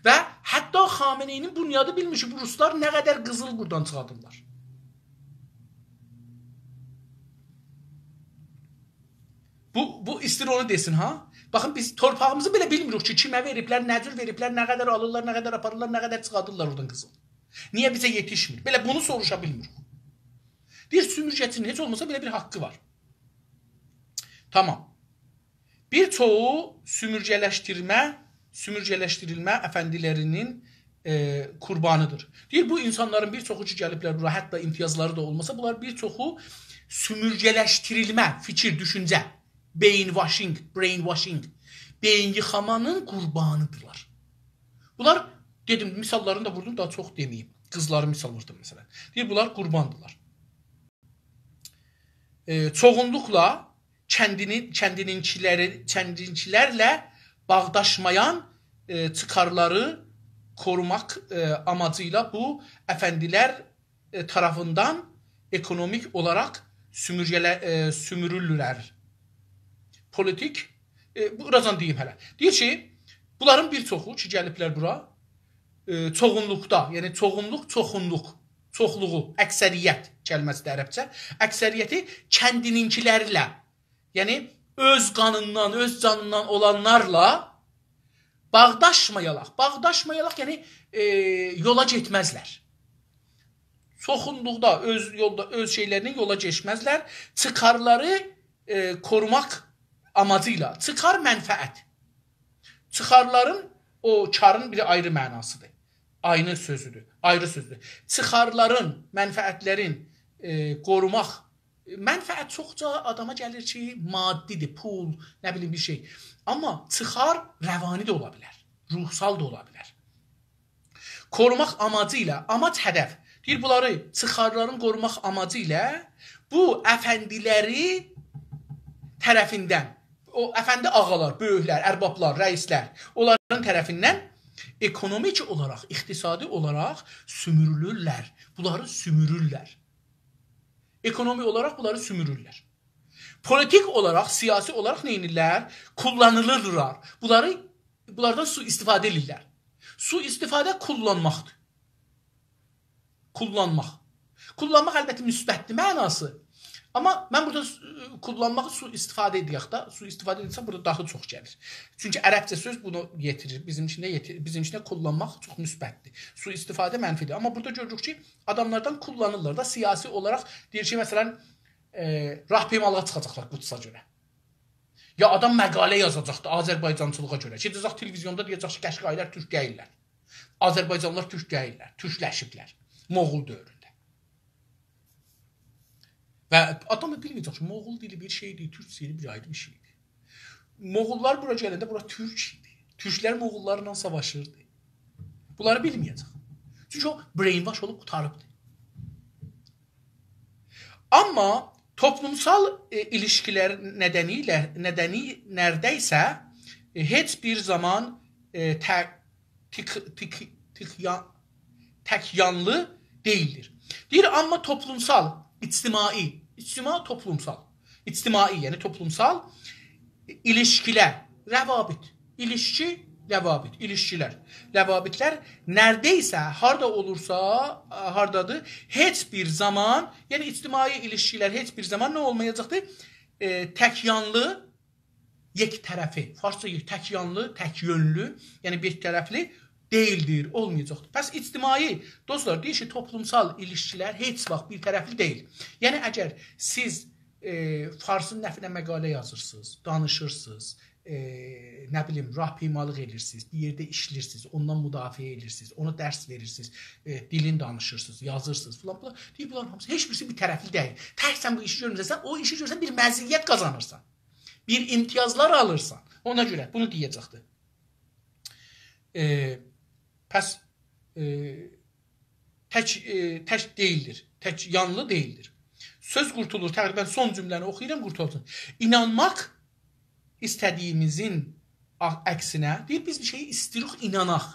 و حتی خامنه‌ای‌نین بنیادی بیلمیر کی، بو روسلار نه قدر قیزیل بورادان چیخادیرلار. بو، بو ایستیر اونو دئسین، ها؟ باخین، بیز تورپاغیمیزی بئله بیلمیریک کی، کیمه وئریبلر، نه جور وئریبلر، نه قدر آلیرلار، نه قدر آپاریرلار، نه قدر چیخادیرلار اورادان قیزیل. نییه بیزه یئتیشمیر؟ بئله بونو سوروشا بیلمیریک. دئییر، سومورگه‌چی‌نین هئچ اولماسا بئله بیر حاققی وار. تامام. بیر چوخو سومورگه‌لشدیرمه، سومورگه‌لشدیریلمه افندیلری‌نین، ائ، قوربانی‌دیر. دئییر، بو اینسانلارین بیر چوخو کی، گلیبلر بورا، حتی امتیازلاری دا اولماسا، بونلار بیر چوخو سومورگه‌لشدیریلمه، فیکیر، دوشونجه، brainwashing، brainwashing، بئیین ییخامانین قوربانی‌دیرلار. بونلار، دئدیم، مثاللارینی دا ووردوم، داها چوخ دئمه‌ییم. قیزلاری مثال ووردوم، مثلا. دئییر، بونلار قورباندیرلار. ائ، چوغونلوقلا کندینی، کندینینکیلری، کندینینکیلرله باغداشمایان، ائ، چیخارلاری قوروماق، ائ، آماجی ایله بو افندیلر، ائ، طرفیندن اکونومیک اولاراق سومورگه‌له-، ائ، سومورولورلر. پولیتیک، ائ، بوراجان دئییم هله. دئییر کی، بونلارین بیر چوخو کی، گلیبلر بورا، ائ، چوغونلوقدا، یعنی چوغونلوق، چوخونلوق، چوخلوغو، اکثریت کلمه‌سی‌دیر عربجه، اکثریتی کندینینکیلرله، یعنی اؤز قانیندان، اؤز جانیندان اولانلارلا باغداشمایالاق. باغداشمایالاق، یعنی، ائ، یولا گئتمزلر. چوخونلوقدا اؤز یولدا، اؤز شئیلرینن یولا گئچمزلر. چیخارلاری، ائ، قوروماق آماجی ایله. چیخار، منفعت. چیخارلارین، او کارین بیر آیری معناسی‌دیر. آیری سؤزودور، آیری سؤزدور. چیخارلارین، منفعتلرین، ائ، قوروماق. منفعت چوخجا آداما گلیر کی، مادی‌دیر، پول، نه بیلیم، بیر شئی. آمما چیخار روانی ده اولا بیلر، روحسال دا اولا بیلر. قوروماق آماجی ایله، آماج، هدف. دئییر، بونلاری، چیخارلارین قوروماق آماجی ایله بو افندیلری طرفیندن، او افندی آغالار، بؤیوکلر، اربابلار، رئیسلر، اونلارین طرفیندن اکونومیک اولاراق، اقتصادی اولاراق سومورولورلر. بونلاری سومورورلر. اکونومی اولاراق بونلاری سومورورلر. پولیتیک اولاراق، سیاسی اولاراق نه ائدیرلر؟ کوللانیلیرلار. بونلاری، بونلاردان سوءاستفاده ائدیرلر. سوءاستفاده، کوللانماقدیر. کوللانماق. کوللانماق البته مثبتدیر معناسی. آمما من بورادا س-، کوللانماغی سوءاستفاده ائدیرم ده. سوءاستفاده ائدیرسن، بورادا داها چوخ گلیر. چونکی عربجه سؤز بونو یئتیریر. بیزیم ایچینده یئتیر-، بیزیم ایچینده کوللانماق چوخ مثبتدیر. سوءاستفاده منفیدیر. آمما بورادا گؤروروک کی، آداملاردان کوللانیرلار دا، سیاسی اولاراق دئییر کی، مثلا، ائ، راهپیمالیغا چیخاجاقلار قودوسا گؤره. یا آدام مقاله یازاجاقدی آذربایجانچیلیغا گؤره. گئده‌جک تلویزیوندا دئیه‌جک کی، قشقایی‌لر تورک دئییللر. آذربایجانلیلار تورک دئییللر، تورکلشیبلر. موغول دؤورونده. و آدام دا بیلمه‌یه‌جک کی، موغول دیلی بیر شئیدیر، تورک دیلی بیر آیری بیر شئیدیر. موغوللار بورا گلنده بورا تورک ایدی. تورکلر موغوللارلا ساواشیردی. بونلاری بیلمه‌یه‌جک. چونکی او brainwash اولوب قوتاریبدی. آمما توپلومسال، ائ، ایلیشکیلر ندنیله، ندنی نئرده‌یسه، ائ، هئچ بیر زامان، ائ، ته-، تیک-، تیک-، تیک یا-، تک یانلی دئییلدیر. دئییر، آمما توپلومسال، اجتماعی، اجتماع توپلومسال، اجتماعی، یعنی توپلومسال ایلیشکیلر، روابط، ایلیشکی، روابط، ایلیشکیلر، روابطلر نئرده‌یسه، هاردا اولورسا، آ، هاردادیر، هئچ بیر زامان، یعنی اجتماعی ایلیشکیلر هئچ بیر زامان نه اولمایاجاقدیر؟ ائ، تک یانلی، یک طرفی، فارسجا یک، تک یانلی، تک یؤنلو، یعنی بیر طرفلی دئییلدیر، اولمایاجاقدیر. پس اجتماعی، دوستلار، دئییر کی، توپلومسال ایلیشکیلر هئچ واخت بیر طرفلی دئییل. یعنی اگر سیز، ائ، فارسین نفعینه مقاله یازیرسینیز، دانیشیرسینیز، ائ، نه بیلیم، راهپیمالیق ائدیرسینیز، بیر یئرده ایشله‌ییرسینیز، اوندان مدافعه ائدیرسینیز، اونا درس وئریرسینیز، ائ، دیلین دانیشیرسینیز، یازیرسینیز فلان، فلان. دئییر، بونلارین هامیسی، هئچ بیریسی بیر طرفلی دئییل. تک سن بو ایشی گؤرمورسن، سن او ایشی گؤرسن بیر مزیت قازانیرسان. بیر امتیازلار آلیرسان. اونا گؤره بونو دئیه‌جکدیر. ائ، پس، ائ، تک، ائ، تک دئییلدیر. تک یانلی دئییلدیر. سؤز قورتولور. تقریبا سون جمله‌نی اوخویورام، قورتولسون. اینانماق ایسته‌دیگیمیزین آ-، عکسینه، دئییر، بیز بیر شئیی ایسته‌ییریک، ایناناق.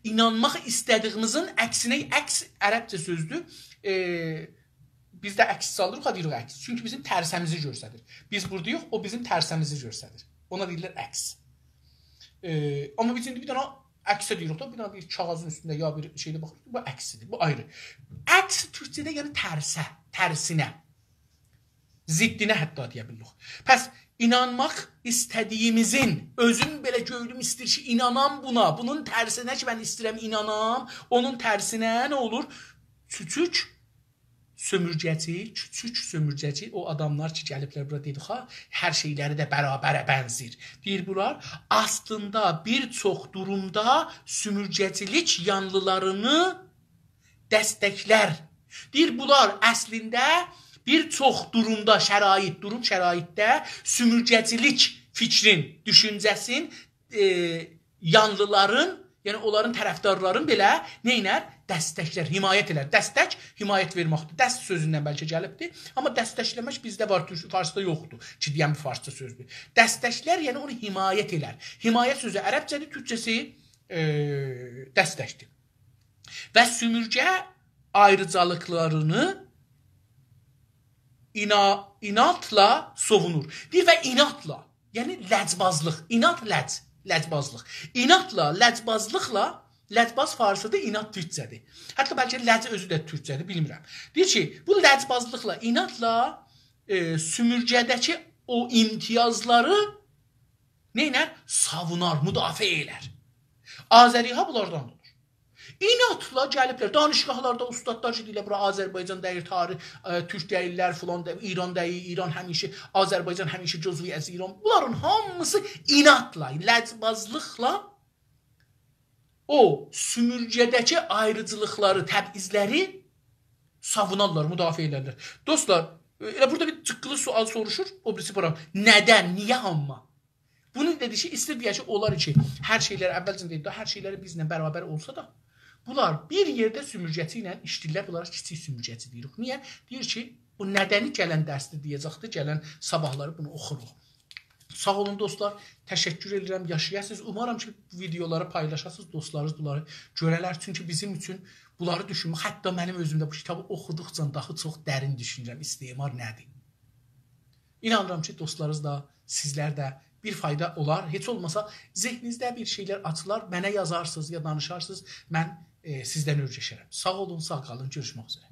اینانماق ایسته‌دیگیمیزین عکسینه، عکس عربجه سؤزدور. ائ، بیز ده عکس سالیریق، ها، دئییریک عکس. چونکی بیزیم ترسه‌میزی گؤستریر. بیز بوراداییق، او بیزیم ترسه‌میزی گؤستریر. اونا دئییرلر عکس. ائ، آمما بیز ایندی بیر دنه عکسه دئییریک ده، بیر دنه بیر کاغاذین اوستونده یا بیر شئیده باخیریق، بو عکسیدیر، بو آیری. عکس تورکجه‌ده یعنی ترسه، ترسینه. ضدینه حتی دئیه بیلیریک. پس اینانماق ایسته‌دیگیمیزین، اؤزوم بئله گؤیلوم ایسته‌ییر کی، اینانام بونا، بونون ترسینه کی، من ایسته‌ییرم اینانام، اونون ترسینه نه اولور؟ کوچوک سؤمورگه‌چی، کوچوک سؤمورگه‌چی، او آداملار کی، گلیبلر بورا دئدیک ها، هر شئیلری ده برابره بنزیر. دئییر، بونلار اصلینده بیر چوخ دورومدا سؤمورگه‌چیلیک یانلیلارینی دستکلر. دئییر، بونلار اصلینده بیر چوخ دورومدا، شرایط، دوروم شرایطده سؤمورگه‌چیلیک فیکرین، دوشونجه‌سین، ائ، یانلیلارین، یعنی اونلارین طرفدارلارین بئله نئینر؟ دستکلر، حمایت ائلر. دستک، حمایت وئرمکدیر. دست سؤزوندن بلکه گلیبدیر. آمما دستکله‌مک بیزده وار، تورک، فارسدا یوخدور کی، دئیم بو فارسجا سؤزدور. دستکلر، یعنی اونو حمایت ائلر. حمایت سؤزو عربجه‌دیر، تورکجه‌سی، ائ، دستکدیر. و سؤمورگه آیریجالیقلارینی اینا-، ایناتلا سووونور. دئییر، و ایناتلا، یعنی لجبازلیق، اینات، لج، لجبازلیق. ایناتلا، لجبازلیقلا، لجباز فارسیدیر، اینات تورکجه‌دیر. حتی بلکه لج اؤزو ده تورکجه‌دیر، بیلمیرم. دئییر کی، بو لجبازلیقلا، ایناتلا، ائ، سؤمورگه‌ده‌کی او امتیازلاری نئینر؟ ساوونار، مدافعه ائلر. آذری‌ها بونلاردان اولور. ایناتلا گلیبلر، دانشگاهلاردا اوستادلار کی، دئییرلر، بورا آذربایجان دئییل، تاریخ، ائ، تورک دئییللر، فلان دئییل، ایران دئییل، ایران همیشه، آذربایجان همیشه جزوی از ایران. بونلارین هامیسی ایناتلا، لجبازلیقلا او سؤمورگه‌ده‌کی آیریجالیقلاری، تبعیضلری ساوونارلار، مدافعه ائدرلر. دوستلار، ائله بورادا بیر جیققیلی سؤال سوروشور، او بیریسی پروگرام. ندن، نییه آمما؟ بونو دئدی کی، ایسته‌ییر دئیه کی، اولار کی، هر شئیلر، اولجه دئدی، هر شئیلری بیزله برابر اولسا دا، بونلار بیر یئرده سومورگه‌چی ایله ایشله‌ییرلر، بونلارا کیچیک سومورگه‌چی دئییریک. نییه؟ دئییر کی، بو ندنی گلن درسده دئیه‌جکدیر، گلن صاباحلاری بونو اوخوروق. ساغ اولون دوستلار، تشکر ائدیرم، یاشایاسینیز. اومارام کی، ویدئولاری پایلاشاسینیز، دوستلارینیز بونلاری گؤره‌لر. چونکی بیزیم اوچون بونلاری دوشونمک، حتی منیم اؤزوم ده بو کیتابی اوخودوقجا داها چوخ درین دوشونورم استعمار نه‌دیر. اینانیرام کی، دوستلارینیز دا، سیزلر ده بیر فایدا اولار. هئچ اولماسا ذهنینیزده بیر شئیلر آچیلار، منه یازارسینیز یا دانیشارسینیز، من، ائ، سیزدن اؤیرشرم. ساغ اولون، ساغ قالین، گؤروشمک اوزره.